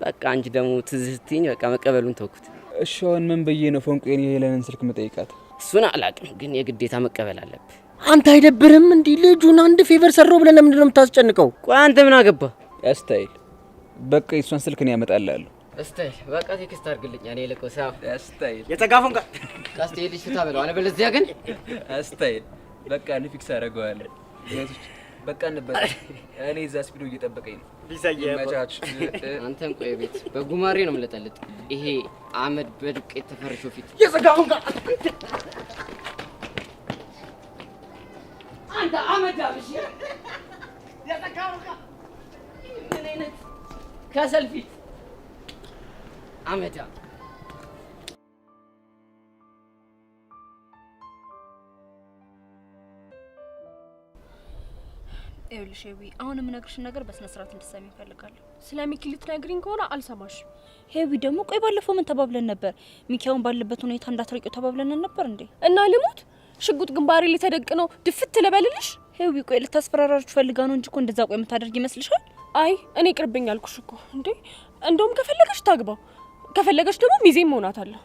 በቃ አንቺ ደግሞ ትዝ ስትይኝ በቃ መቀበሉን ተውኩት። እሺ አሁን ምን ብዬ ነው ፎንቄን የሄለንን ስልክ መጠይቃት? እሱን አላውቅም፣ ግን የግዴታ መቀበል አለብህ። አንተ አይደብርም? እንዲህ ልጁን አንድ favor ሰራው ብለህ ለምንድን ነው የምታስጨንቀው? ቆይ አንተ ምን አገባ? ስታይል፣ በቃ የእሷን ስልክ ነው ያመጣልሃለሁ። ስታይል፣ በቃ text አድርግልኝ። እኔ ልቀው ሳፍ። ስታይል። የጸጋ ፎንቃ። ቀስቴ፣ ልጅ ፍታ በለው፣ አለበለዚያ ግን ስታይል፣ በቃ እኔ fix አደርገዋለሁ። Guys ኦች፣ በቃ እንበል። እኔ እዛ ስፒዶ እየጠበቀኝ ነው። ይመቻችሁ። አንተም ቆይ ቤት በጉማሬ ነው የምለጠልጥ። ይሄ አመድ በዱቄት ተፈርሾ ፊት። የጸጋ ፎንቃ። አንተ አመድ አብሽ፣ የጸጋ ፎንቃ፣ ምን አይነት ከሰል ፊት አመዳ። ይኸውልሽ ሄዊ፣ አሁን የምነግርሽን ነገር በስነ ስርዓት እንድትሰሚ እፈልጋለሁ። ስለ ሚኪ ልትነግሪኝ ከሆነ አልሰማሽም። ሄዊ ደግሞ ቆይ፣ ባለፈው ምን ተባብለን ነበር? ሚኪያውን ባለበት ሁኔታ እንዳትርቂው ተባብለን ነበር እንዴ? እና ልሙት? ሽጉጥ ግንባሬ ላይ ተደቅኖ ድፍት ልበልልሽ? ሄዊ ቆይ፣ ልታስፈራራችሁ ፈልጋ ነው እንጂ እኮ እንደዛ ቆይ የምታደርግ ይመስልሻል? አይ እኔ ቅርብኝ አልኩሽ እኮ እንዴ። እንደውም ከፈለገች ታግባው፣ ከፈለገች ደግሞ ሚዜም ሆናታለሁ።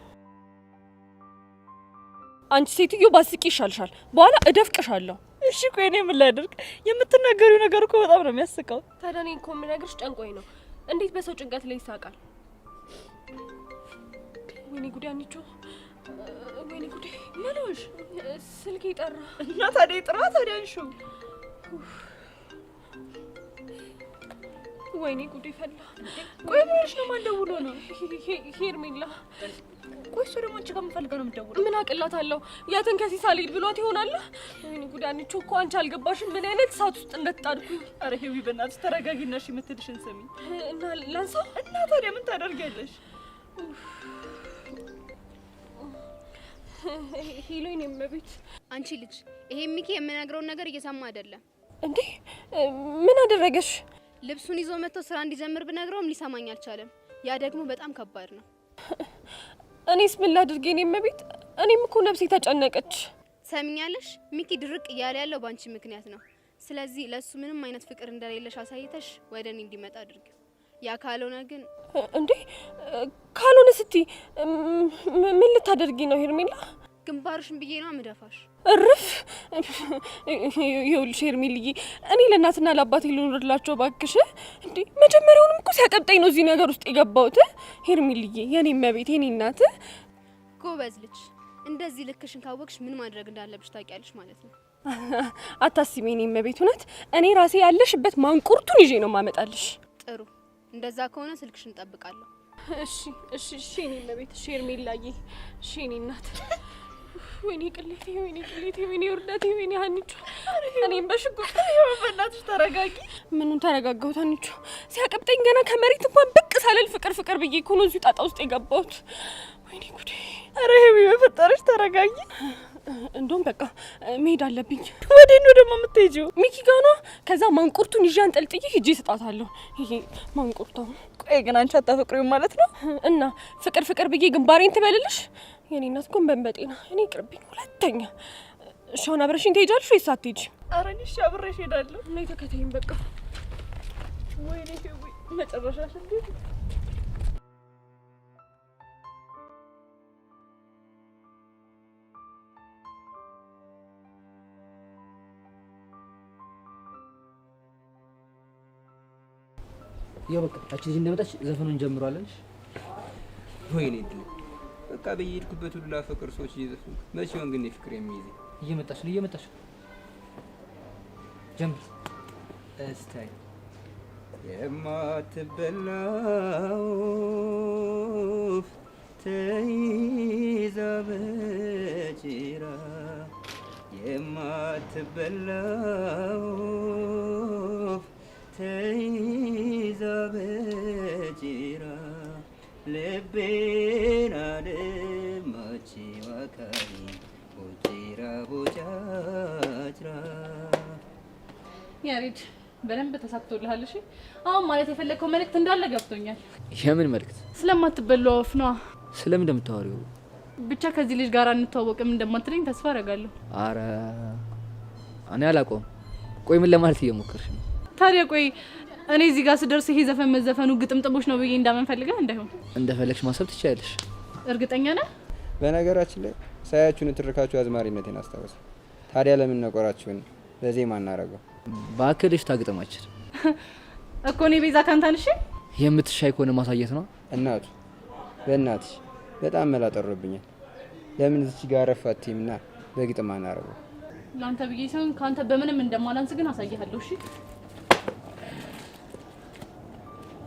አንቺ ሴትዮ ባስቂ ይሻልሻል፣ በኋላ እደፍቅሻለሁ። እሺ ቆይ እኔ ምን ላድርግ? የምትናገሪው ነገር እኮ በጣም ነው የሚያስቀው። ታዲያ እኔ እኮ የምነግርሽ ጨንቆኝ ነው። እንዴት በሰው ጭንቀት ላይ ይሳቃል? ወይኔ ጉዴ አንቺ፣ ወይኔ ጉዴ። ምን ሆንሽ? ስልኬ ጠራ። እና ታዲያ ይጥራ ታዲያ አንሺው። ወይኔ ጉዴ ፈላ። ቆይ ምን ሆነሽ ነው? ማን ደውሎ ነው? ሄርሜላ። ቆይ እሱ ደግሞ አንቺ ጋር ምን ፈልጋ ነው የምትደውለው? ምን አቅላታለሁ? ያትን ከሲሳ ልሂድ ብሏት ይሆናል። ወይኔ ጉዴ አንቺ፣ እኮ አንቺ አልገባሽም ምን አይነት እሳት ውስጥ እንደተጣድኩኝ። ኧረ ሄዊ በእናትሽ ተረጋጊና እሺ የምትልሽን ስሚ። እና ላንሳው? እና ታዲያ ምን ታደርጊያለሽ? Hello የኔ እመቤት። አንቺ ልጅ፣ ይሄ ሚኪ የምነግረውን ነገር እየሰማ አይደለም። እንዴ፣ ምን አደረገሽ? ልብሱን ይዞ መጥቶ ስራ እንዲጀምር ብነግረውም ሊሰማኝ አልቻለም። ያ ደግሞ በጣም ከባድ ነው። እኔስ ምን ላድርግ የኔ እመቤት? እኔም እኮ ነፍሴ ተጨነቀች። ሰሚኛለሽ? ሚኪ ድርቅ እያለ ያለው ባንቺ ምክንያት ነው። ስለዚህ ለሱ ምንም አይነት ፍቅር እንደሌለሽ አሳይተሽ ወደ እኔ እንዲመጣ አድርጊው። ያ ካልሆነ ግን እንዴ ካልሆነ ስትይ ምን ልታደርጊ ነው ሄርሜላ? ግንባርሽን ብዬ ነው የምደፋሽ። እርፍ! ይኸውልሽ ሄርሜልዬ፣ እኔ ለእናትና ለአባቴ ልኖርላቸው እባክሽ። እንዴ መጀመሪያውንም እኮ ሲያቀብጠኝ ነው እዚህ ነገር ውስጥ የገባሁት። ሄርሜልዬ፣ የኔ እመቤት፣ የኔ እናት። ጎበዝ ልጅ፣ እንደዚህ ልክሽን ካወቅሽ ምን ማድረግ እንዳለብሽ ታውቂያለሽ ማለት ነው። አታስቢ የኔ እመቤት፣ እውነት እኔ ራሴ ያለሽበት ማንቁርቱን ይዤ ነው ማመጣልሽ። ጥሩ፣ እንደዛ ከሆነ ስልክሽን እጠብቃለሁ። እሺ እሺ እሺ የኔ እመቤት፣ እሺ ሄርሜላዬ፣ እሺ የኔ እናት። ወይኔ ቅሌቴ፣ ወይኔ ቅሌቴ፣ ወይኔ ውርደቴ፣ ወይኔ ሀኒቾ፣ እኔም በሽጉጥ። በእናትሽ ተረጋጊ። ምኑን ተረጋጋሁት ሀኒቾ? ሲያቀብጠኝ ገና ከመሬት እንኳን ብቅ ሳልል ፍቅር ፍቅር ብዬ እኮ ነው እዚሁ ጣጣ ውስጥ የገባሁት። ወይኔ ጉዴ! ኧረ ሄዊ በፈጠረሽ ተረጋጊ። እንደውም በቃ መሄድ አለብኝ። ወዴት ነው ደግሞ የምትሄጂው? ሚኪ ጋ ነዋ። ከዛ ማንቁርቱን ይዤ አንጠልጥዬ ሄጄ እሰጣታለሁ። ይሄ ማንቁርቷ። ቆይ ግን አንቺ አታፈቅሪውም ማለት ነው? እና ፍቅር ፍቅር ብዬ ግንባሬን ትበልልሽ? የኔ እናት ጎንበን በጤና እኔ ይቅርብኝ። ሁለተኛ እሺ፣ አሁን አብረሽኝ ትሄጃለሽ ወይስ አትሄጂም? ኧረ እኔ እሺ አብሬሽ እሄዳለሁ። ነይ ተከተይኝ በቃ። ወይኔ ሄዊ መጨረሻሽ እንዴት ያው በቃ ያቺ ልጅ እንደመጣች ዘፈኑን እንጀምረዋለን። ወይኔ እድሌ፣ በቃ በየሄድኩበት ሁሉ ላፈቅር ሰዎች እየዘፈንኩ መቼ ይሆን ግን ፍቅር የሚይዘኝ? እየመጣች ነው፣ እየመጣች ነው። ጀምር። እስታይ የማትበላው ወፍ ተይዛ በጭራ፣ የማትበላው ወፍ ተይዛ በጭራ፣ ልቤን አደማችው አካሌ ቦጭራ ቦጫጭራ። ያሬድ በደንብ ተሳክቶልሃል። እሺ አሁን ማለት የፈለግከው መልእክት እንዳለ ገብቶኛል። የምን መልእክት? ስለማትበላው ወፍ ነዋ። ስለምን እንደምታወሪው? ብቻ ከዚህ ልጅ ጋር እንተዋወቅም እንደማትለኝ ተስፋ አደርጋለሁ። አረ እኔ አላውቀውም። ቆይ ምን ለማለት እየሞከርሽ ነው? ታዲያ ቆይ እኔ እዚህ ጋር ስደርስ ይሄ ዘፈን መዘፈኑ ግጥምጥሞች ነው ብዬ እንዳመን ፈልገህ እንዳይሆን። እንደፈለግሽ ማሰብ ትችያለሽ። እርግጠኛ ነህ? በነገራችን ላይ ሳያችሁ ንትርካችሁ አዝማሪነቴን አስታወሰ። ታዲያ ለምን ነቆራችሁን በዜማ እናደርገው? እባክህ ታግጥማችን እኮ እኔ ቤዛ ካንታን። እሺ የምትሻይ ከሆነ ማሳየት ነው። እናቱ በእናትሽ በጣም መላ ጠሮብኛል። ለምን እዚች ጋር አረፍ አትይምና በግጥም አናደርገው? ለአንተ ብዬ ሳይሆን ከአንተ በምንም እንደማላንስ ግን አሳይሃለሁ። እሺ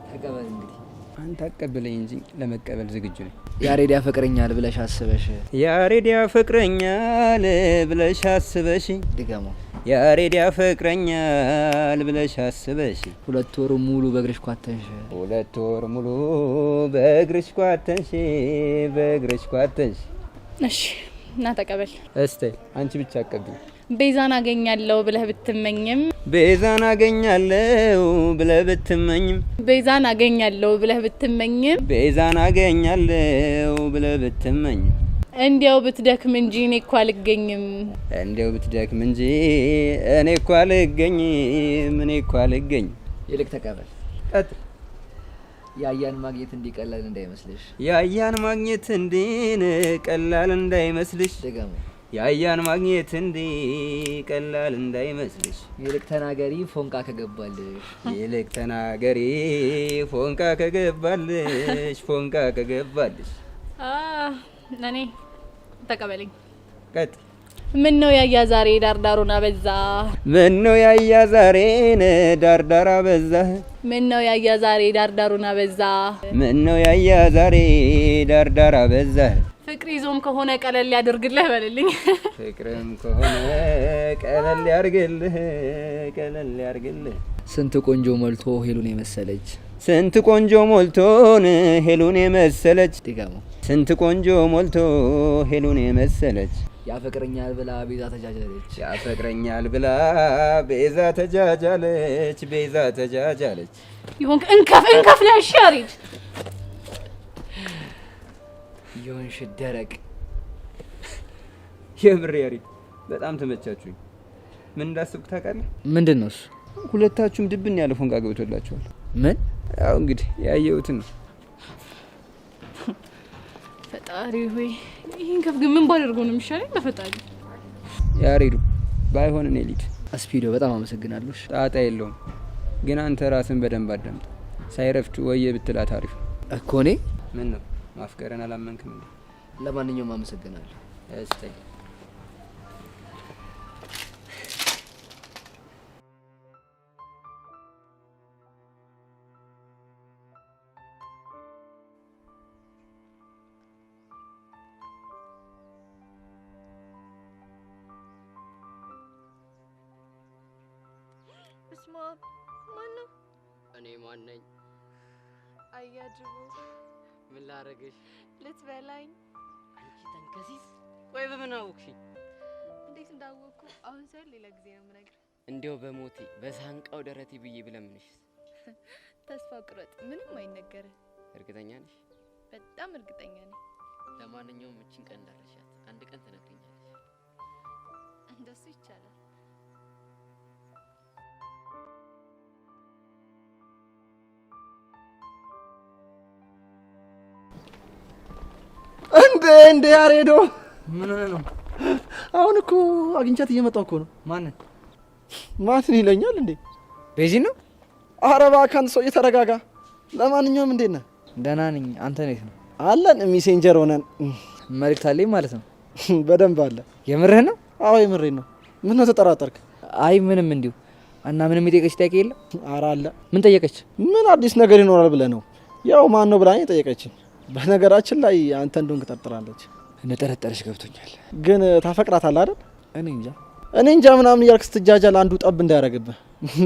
ተቀበል እንግዲህ። አንተ አቀብለኝ እንጂ ለመቀበል ዝግጁ ነኝ። ያሬድ ያፈቅረኛል ብለሽ አስበሽ፣ ያሬድ ያፈቅረኛል ብለሽ አስበሽ፣ ድገመው። ያሬድ ያፈቅረኛል ብለሽ አስበሽ፣ 2 ወር ሙሉ በእግርሽ ኳተንሽ፣ 2 ወር ሙሉ በእግርሽ ኳተንሽ፣ በእግርሽ ኳተንሽ። እሺ እና ተቀበል። እስቲ አንቺ ብቻ አቀብኝ። ቤዛን አገኛለሁ ብለህ ብትመኝም፣ ቤዛን አገኛለሁ ብለህ ብትመኝም፣ ቤዛን አገኛለሁ ብለህ ብትመኝም፣ ቤዛን አገኛለሁ ብለህ ብትመኝም፣ እንዲያው ብትደክም እንጂ እኔ እኮ አልገኝም፣ እንዲያው ብትደክም እንጂ እኔ እኮ አልገኝም፣ እኔ እኮ አልገኝም። ይልቅ ተቀበል። ቀጥል። ያያን ማግኘት እንዲህ ቀላል እንዳይመስልሽ፣ ያያን ማግኘት እንዲህ ቀላል እንዳይመስልሽ፣ ድገመው። ያያን ማግኘት እንዲህ ቀላል እንዳይመስልሽ፣ ይልቅ ተናገሪ ፎንቃ ከገባልሽ፣ ይልቅ ተናገሪ ፎንቃ ከገባልሽ፣ ፎንቃ ከገባልሽ። እኔ ተቀበለኝ። ቀጥል። ምን ነው ያያ ዛሬ ዳርዳሩን አበዛ፣ ምን ነው ያያ ዛሬን ዳርዳር አበዛ፣ ምን ነው ያያ ዛሬ ዳርዳሩን አበዛ፣ ምን ነው ያያ ዛሬ ዳርዳር አበዛ፣ ፍቅር ይዞም ከሆነ ቀለል ያድርግልህ በልልኝ። ፍቅርም ከሆነ ቀለል ያርግልህ፣ ቀለል ያርግልህ። ስንት ቆንጆ ሞልቶ ሄሉን የመሰለች፣ ስንት ቆንጆ ሞልቶን ሄሉን የመሰለች፣ ድገመው። ስንት ቆንጆ ሞልቶ ሄሉን የመሰለች፣ ያፈቅረኛል ብላ ቤዛ ተጃጃለች፣ ያፈቅረኛል ብላ ቤዛ ተጃጃለች፣ ቤዛ ተጃጃለች። ይሁን እንከፍ እንከፍ ነህ። እሺ ያሬድ ይሁንሽ ደረቅ። የምር ያሬድ በጣም ተመቻችሁኝ። ምን እንዳሰብኩ ታውቃለህ? ምንድን ነው እሱ? ሁለታችሁም ድብን ያለ ፎንቃ ገብቶላችኋል። ምን? ያው እንግዲህ ያየሁትን ነው። ፈጣሪ ሆይ ይህን ከፍ ግን ምን ባደርገው ነው የሚሻለኝ? በፈጣሪ። ያሬዱ፣ ባይሆን እኔ ልሂድ። ስፒዶ፣ በጣም አመሰግናለሁ። ጣጣ የለውም። ግን አንተ ራስን በደንብ አዳምጥ። ሳይረፍድ ወየ ብትላት አሪፍ ነው። እኮ እኔ ምን ነው፣ ማፍቀረን አላመንክም እንዴ? ለማንኛውም አመሰግናለሁ። እሰይ። በስመ አብ፣ ማን ነው? እኔ ማን ነኝ? አያጅቦ። ምን ላረግሽ? ልትበላኝ። አንቺ ተንከሲስ! ቆይ በምን አወቅሽኝ? እንዴት እንዳወቅኩ አሁን ሳይሆን ሌላ ጊዜ ነው የምነግርህ። እንዲያው በሞቴ በሳንቃው ደረቴ ብዬ ብለምንሽስ? ተስፋ ቁረጥ፣ ምንም አይነገርህ። እርግጠኛ ነሽ? በጣም እርግጠኛ ነኝ። ለማንኛውም እችን ቀን እንዳረሻት አንድ ቀን ትነግሪኛለሽ። እንደሱ ይቻላል። እንዴ እንዴ፣ ያሬዶ። ምን ሆነ ነው? አሁን እኮ አግኝቻት እየመጣሁ እኮ ነው። ማንን? ማንን ይለኛል እንዴ? ቤዚን ነው? ኧረ እባክህ አንተ ሰውዬ ተረጋጋ። ለማንኛውም እንዴት ነህ? ደህና ነኝ። አንተ እንዴት ነው? አለን፣ messenger ሆነን። መልእክት አለኝ ማለት ነው? በደንብ አለ። የምርህ ነው? አዎ የምሬን ነው። ምን ነው ተጠራጠርክ? አይ ምንም፣ እንዲሁ። እና ምንም የጠየቀች ጥያቄ የለም? ኧረ አለ። ምን ጠየቀች? ምን አዲስ ነገር ይኖራል ብለህ ነው? ያው ማን ነው ብላኝ ጠየቀችኝ። በነገራችን ላይ አንተ እንደሆንክ ጠርጥራለች። እንደጠረጠረች ገብቶኛል። ግን ታፈቅራታለህ አይደል? እኔ እንጃ። እኔ እንጃ ምናምን እያልክ ስትጃጃል አንዱ ጠብ እንዳያደርግብህ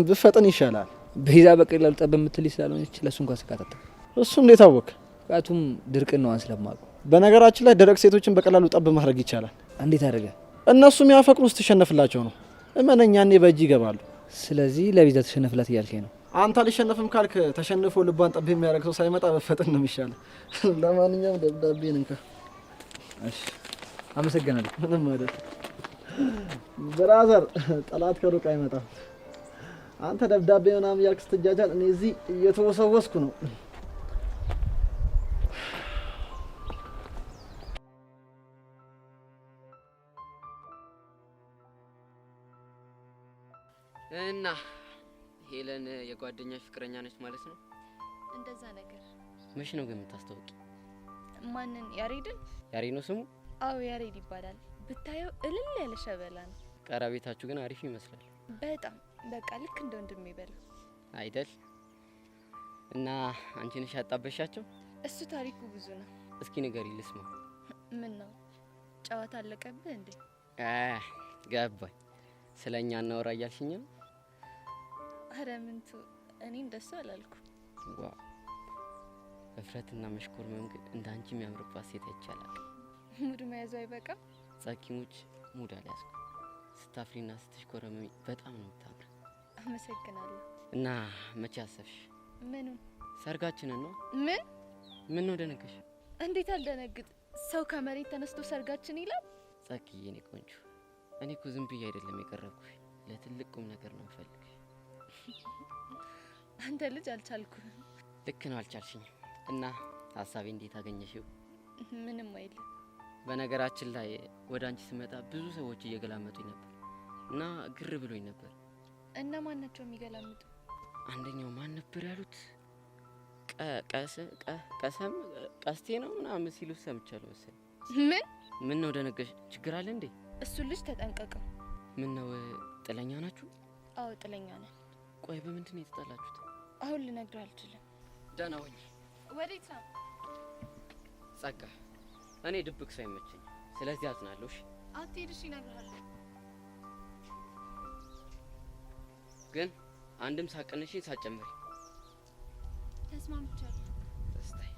ብፈጥን ይሻላል። ቤዛ በቀላሉ ጠብ የምትል ስላልሆነች ለእሱ እንኳን ስጋት አታውቅም። እሱ እንዴት አወቅ? ምክንያቱም ድርቅናዋን ስለማውቀው። በነገራችን ላይ ደረቅ ሴቶችን በቀላሉ ጠብ ማድረግ ይቻላል። እንዴት አደረገ? እነሱ የሚያፈቅሩ ስትሸነፍላቸው ነው። እመነኛ እኔ በእጅ ይገባሉ። ስለዚህ ለቤዛ ተሸነፍላት እያልከኝ ነው? አንተ አልሸነፍም ካልክ ተሸንፎ ልቧን ጠብ የሚያደርግ ሰው ሳይመጣ በፈጥን ነው የሚሻለው። ለማንኛውም ደብዳቤን እንካ። እሺ፣ አመሰግናለሁ። ምንም አይደል brother፣ ጠላት ከሩቅ አይመጣም። አንተ ደብዳቤ ምናምን እያልክ ስትጃጃል እኔ እዚህ እየተወሰወስኩ ነው። እና ሄለን የጓደኛሽ ፍቅረኛ ነች ማለት ነው? እንደዛ ነገር። መቼ ነው ግን የምታስተዋውቂ? ማንን? ያሬድን? ያሬድ ነው ስሙ? አዎ ያሬድ ይባላል። ብታየው እልል ያለ ሸበላ ነው። ቀረቤታችሁ ግን አሪፍ ይመስላል። በጣም፣ በቃ ልክ እንደ ወንድሜ በለው። አይደል? እና አንቺ ነሽ ያጣበሻቸው? እሱ ታሪኩ ብዙ ነው። እስኪ ንገሪ ልስማ። ምን ነው ጨዋታ አለቀብህ እንዴ? ገባኝ። ስለኛ እናወራ እያልሽኝ ነው? አረ ምንቱ፣ እኔ እንደሱ አላልኩ። ዋ፣ እፍረትና መሽኮርመም ግን እንደ አንቺ የሚያምርባት ሴት አይቻላል። Mood መያዙ አይበቃም? ጸኪሙች፣ mood አልያዝኩም። ስታፍሪና ስትሽኮረመሚ በጣም ነው የምታምር። አመሰግናለሁ። እና መቼ አሰብሽ? ምኑን? ሰርጋችንን ነው። ምን? ምን ነው ደነገሽ? እንዴት አልደነግጥ? ሰው ከመሬት ተነስቶ ሰርጋችን ይላል። ጸኪዬ፣ የኔ ቆንጆ፣ እኔ እኮ ዝም ብዬ አይደለም የቀረብኩሽ፣ ለትልቅ ቁም ነገር ነው የምፈልግሽ። አንተ ልጅ አልቻልኩም። ልክ ነው፣ አልቻልሽኝም። እና ሀሳቤ እንዴት አገኘሽው? ምንም አይልም። በነገራችን ላይ ወደ አንቺ ስመጣ ብዙ ሰዎች እየገላመጡኝ ነበር እና ግር ብሎኝ ነበር። እና ማን ናቸው የሚገላምጡ? አንደኛው ማን ነበር ያሉት? ቀሰም ቀስቴ ነው ምናምን ሲሉ ሰምቻለሁ መሰለኝ። ምን? ምን ነው ደነገሽ? ችግር አለ እንዴ? እሱ ልጅ ተጠንቀቀው። ምን ነው ጥለኛ ናችሁ? አዎ ጥለኛ ነን። ቆይ በምንድን ነው የተጣላችሁት? አሁን ልነግርህ አልችልም። ደህና ሁኚ። ወዴት ነው? ጸጋ፣ እኔ ድብቅ ሰው አይመቸኝም። ስለዚህ አዝናለሁ። እሺ? አትሂድ። እሺ እነግርሃለሁ። ግን አንድም ሳቀንሽኝ ሳትጨምሪ። ተስማምቻለሁ። ደስታዬ።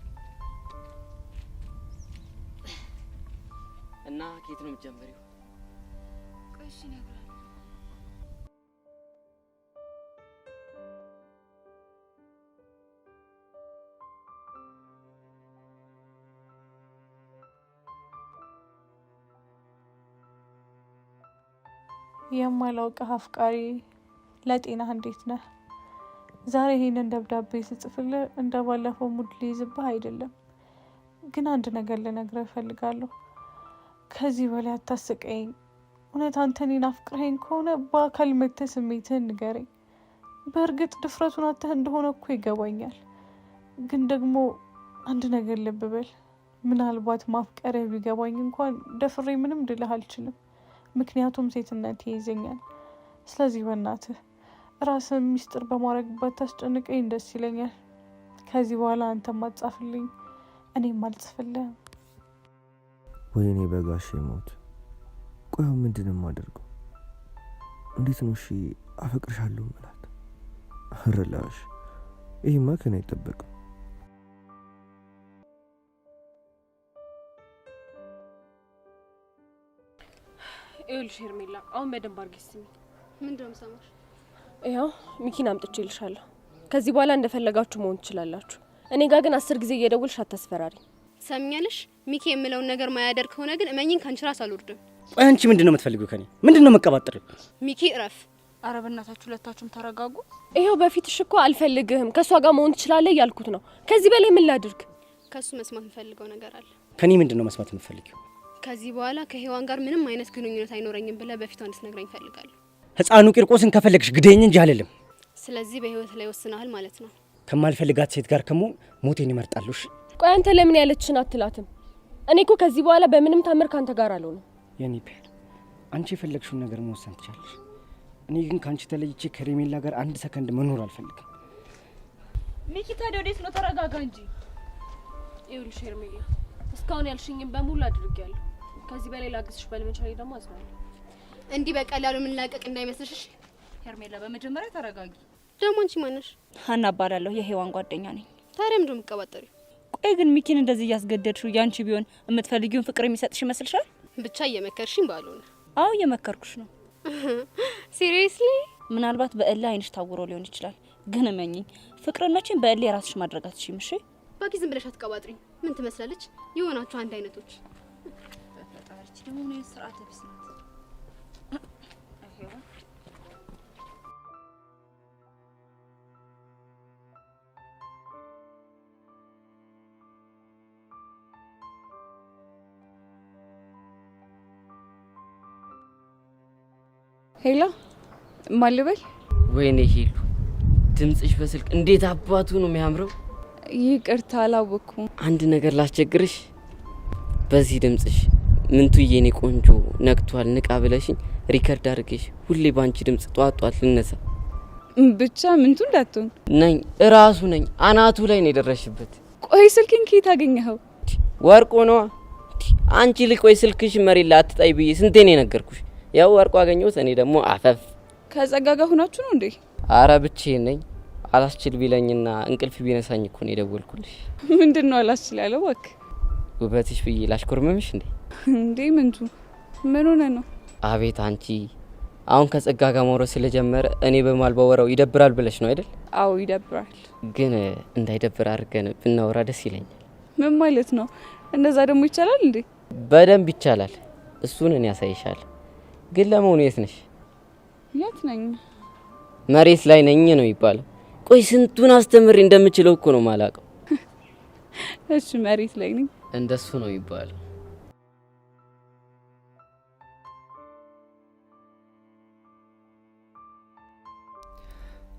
እና ከየት ነው የምትጀምሪው? ቆይ እሺ እነግርሃለሁ። የማላውቅህ አፍቃሪ፣ ለጤናህ እንዴት ነህ? ዛሬ ይሄንን ደብዳቤ ስጽፍልህ እንደባለፈው ሙድ ሊይዝብህ አይደለም፣ ግን አንድ ነገር ልነግርህ እፈልጋለሁ። ከዚህ በላይ አታስቀኝ። እውነት አንተ እኔን አፍቅረኸኝ ከሆነ በአካል መጥተህ ስሜትህን ንገረኝ። በእርግጥ ድፍረቱን አጥተህ እንደሆነ እኮ ይገባኛል። ግን ደግሞ አንድ ነገር ልብ በል። ምናልባት ማፍቀርህ ቢገባኝ እንኳን ደፍሬ ምንም ልልህ አልችልም። ምክንያቱም ሴትነት ይይዘኛል። ስለዚህ በእናትህ ራስህን ሚስጥር በማድረግ ባታስጨንቀኝ ደስ ይለኛል። ከዚህ በኋላ አንተም አትጻፍልኝ፣ እኔም አልጽፍልህም። ወይኔ በጋሼ ሞት። ቆይ አሁን ምንድን ነው የማደርገው? እንዴት ነው እሺ አፈቅርሻለሁ እምላት? ኧረ ላሽ፣ ይሄማ ከእኔ አይጠበቅም። ይኸውልሽ ሄርሜላ፣ አሁን በደንብ አድርጊ ስሚ። ምንድን ነው የምሰማሽ? ይኸው ሚኪን አምጥቼልሻለሁ። ከዚህ በኋላ እንደፈለጋችሁ መሆን ትችላላችሁ። እኔ ጋር ግን 10 ጊዜ እየደወልሽ አታስፈራሪ። ትሰሚኛለሽ? ሚኪ የምለውን ነገር ማያደርግ ከሆነ ግን እመኚኝ ከአንቺ ራስ አልወርድም። ቆይ አንቺ ምንድን ነው የምትፈልጊው ከኔ? ምንድን ነው የምትቀባጥሪው? ሚኪ እረፍ። ኧረ በእናታችሁ ሁለታችሁም ተረጋጉ። ይኸው በፊትሽ እኮ አልፈልግህም፣ ከእሷ ጋር መሆን ትችላለህ እያልኩት ነው። ከዚህ በላይ ምን ላድርግ? ከእሱ መስማት የምፈልገው ነገር አለ። ከኔ ምንድን ነው መስማት የምትፈልጊው? ከዚህ በኋላ ከሔዋን ጋር ምንም አይነት ግንኙነት አይኖረኝም ብለህ በፊቷ እንድትነግረኝ እፈልጋለሁ። ህፃኑ ቂርቆስን ከፈለግሽ ግደኝ እንጂ አልልም። ስለዚህ በህይወት ላይ ወስነሃል ማለት ነው። ከማልፈልጋት ሴት ጋር ከመሆን ሞቴን እመርጣለሁ። እሺ? ቆይ አንተ ለምን ያለችን አትላትም? እኔ እኮ ከዚህ በኋላ በምንም ታምር ካንተ ጋር አልሆንም። የኔ ፔር፣ አንቺ የፈለግሽውን ነገር መወሰን ትችላለሽ። እኔ ግን ከአንቺ ተለይቼ ከሬሜላ ጋር አንድ ሰከንድ መኖር አልፈልግም። ሚኪ ታዲያ ወዴት ነው? ተረጋጋ እንጂ። ይኸውልሽ ሄርሜላ፣ እስካሁን ያልሽኝን በሙሉ አድርጌያለሁ። ከዚህ በላይ ላግዝሽ ባለመቻሌ ደግሞ አዝናለሁ። እንዲህ በቀላሉ የምንላቀቅ እንዳይመስልሽ። እሺ? ሄርሜላ በመጀመሪያ ተረጋጊ። ደግሞ አንቺ ማነሽ? ሀና እባላለሁ፣ የሔዋን ጓደኛ ነኝ። ታዲያ ምንድን ነው የምትቀባጠሪው? ቆይ ግን ሚኪን እንደዚህ እያስገደድሽው ያንቺ ቢሆን የምትፈልጊውን ፍቅር የሚሰጥሽ ይመስልሻል? ብቻ እየመከርሽኝ ባልሆነ። አዎ እየመከርኩሽ ነው። Seriously? ምናልባት በእልህ አይንሽ ታውሮ ሊሆን ይችላል፣ ግን እመኚኝ ፍቅርን መቼም በእልህ የራስሽ ማድረግ አትችይም። እሺ? ባኪ ዝም ብለሽ አትቀባጥሪኝ። ምን ትመስላለች? የሆናችሁ አንድ አይነቶች። በፈጣሪች ደግሞ ምን አይነት ስርዓተ ቢስ ናት? Hello፣ ማን ልበል? ወይኔ ሄሉ፣ ድምፅሽ በስልክ እንዴት አባቱ ነው የሚያምረው። ይቅርታ አላወኩም። አንድ ነገር ላስቸግርሽ። በዚህ ድምፅሽ ምንቱዬ የኔ ቆንጆ ነግቷል ንቃ ብለሽኝ record አድርጌሽ ሁሌ ባንቺ ድምፅ ጧት ጧት ልነሳ። ብቻ ምንቱ እንዳትሆን። ነኝ እራሱ ነኝ። አናቱ ላይ ነው የደረሽበት። ቆይ ስልኬን ከየት አገኘኸው? ወርቆ ነዋ። አንቺ ልቆይ ስልክሽ መሬት ላይ አትጣይ ብዬ ስንቴ ነው የነገርኩሽ? ያው ወርቆ አገኘሁት። እኔ ደግሞ አፈፍ። ከጸጋ ጋር ሆናችሁ ነው እንዴ? አረ ብቻዬን ነኝ። አላስችል ቢለኝና እንቅልፍ ቢነሳኝ እኮ ነው የደወልኩልሽ። ምንድን ነው አላስችል ያለው? እባክህ ውበትሽ ብዬ ላሽኮርመምሽ እንዴ? እንዴ ምንቱ ምን ሆነ ነው? አቤት አንቺ አሁን ከጸጋ ጋር ማውራት ስለጀመረ እኔ በማል ባወራው ይደብራል ብለሽ ነው አይደል? አዎ ይደብራል። ግን እንዳይደብር አድርገን ብናወራ ደስ ይለኛል። ምን ማለት ነው? እንደዛ ደግሞ ይቻላል እንዴ? በደንብ ይቻላል። እሱን እኔ ያሳይሻለሁ። ግን ለመሆኑ የት ነሽ? የት ነኝ? መሬት ላይ ነኝ ነው የሚባለው። ቆይ ስንቱን አስተምሬ እንደምችለው እኮ ነው ማላውቀው። እሺ መሬት ላይ ነኝ። እንደሱ ነው የሚባለው።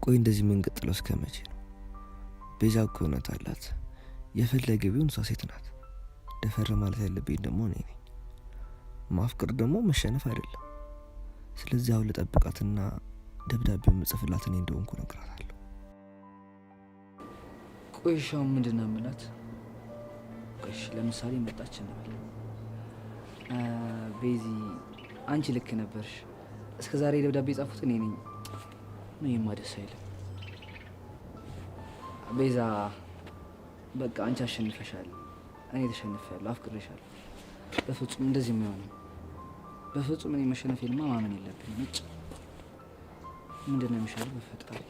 ቆይ እንደዚህ የምንቀጥለው እስከ መቼ ነው? ቤዛ እኮ እውነት አላት። የፈለገ ቢሆን እሷ ሴት ናት። ደፈር ማለት ያለብኝ ደግሞ እኔ ነኝ። ማፍቀር ደግሞ መሸነፍ አይደለም። ስለዚህ አሁን ልጠብቃትና ደብዳቤውን ምጽፍላት እኔ እንደሆንኩ እነግራታለሁ። ቆይ እሺ አሁን ምንድን ነው የምላት? ቆይ እሺ ለምሳሌ መጣች እንበል። ቤዚ አንቺ ልክ ነበርሽ። እስከ ዛሬ ደብዳቤ የጻፉት እኔ ነኝ። ምንም ደስ አይልም። ቤዛ በቃ አንቺ አሸንፈሻል፣ እኔ ተሸንፌያለሁ፣ አፍቅሬሻለሁ። በፍጹም እንደዚህ የማይሆንም። በፍጹም እኔ መሸነፌንማ ማመን የለብኝም። እጭ ምንድን ነው የሚሻለው? በፈጣሪ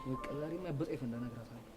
በቃ ዛሬማ ያበጠ ይፈንዳ እነግራታለሁ።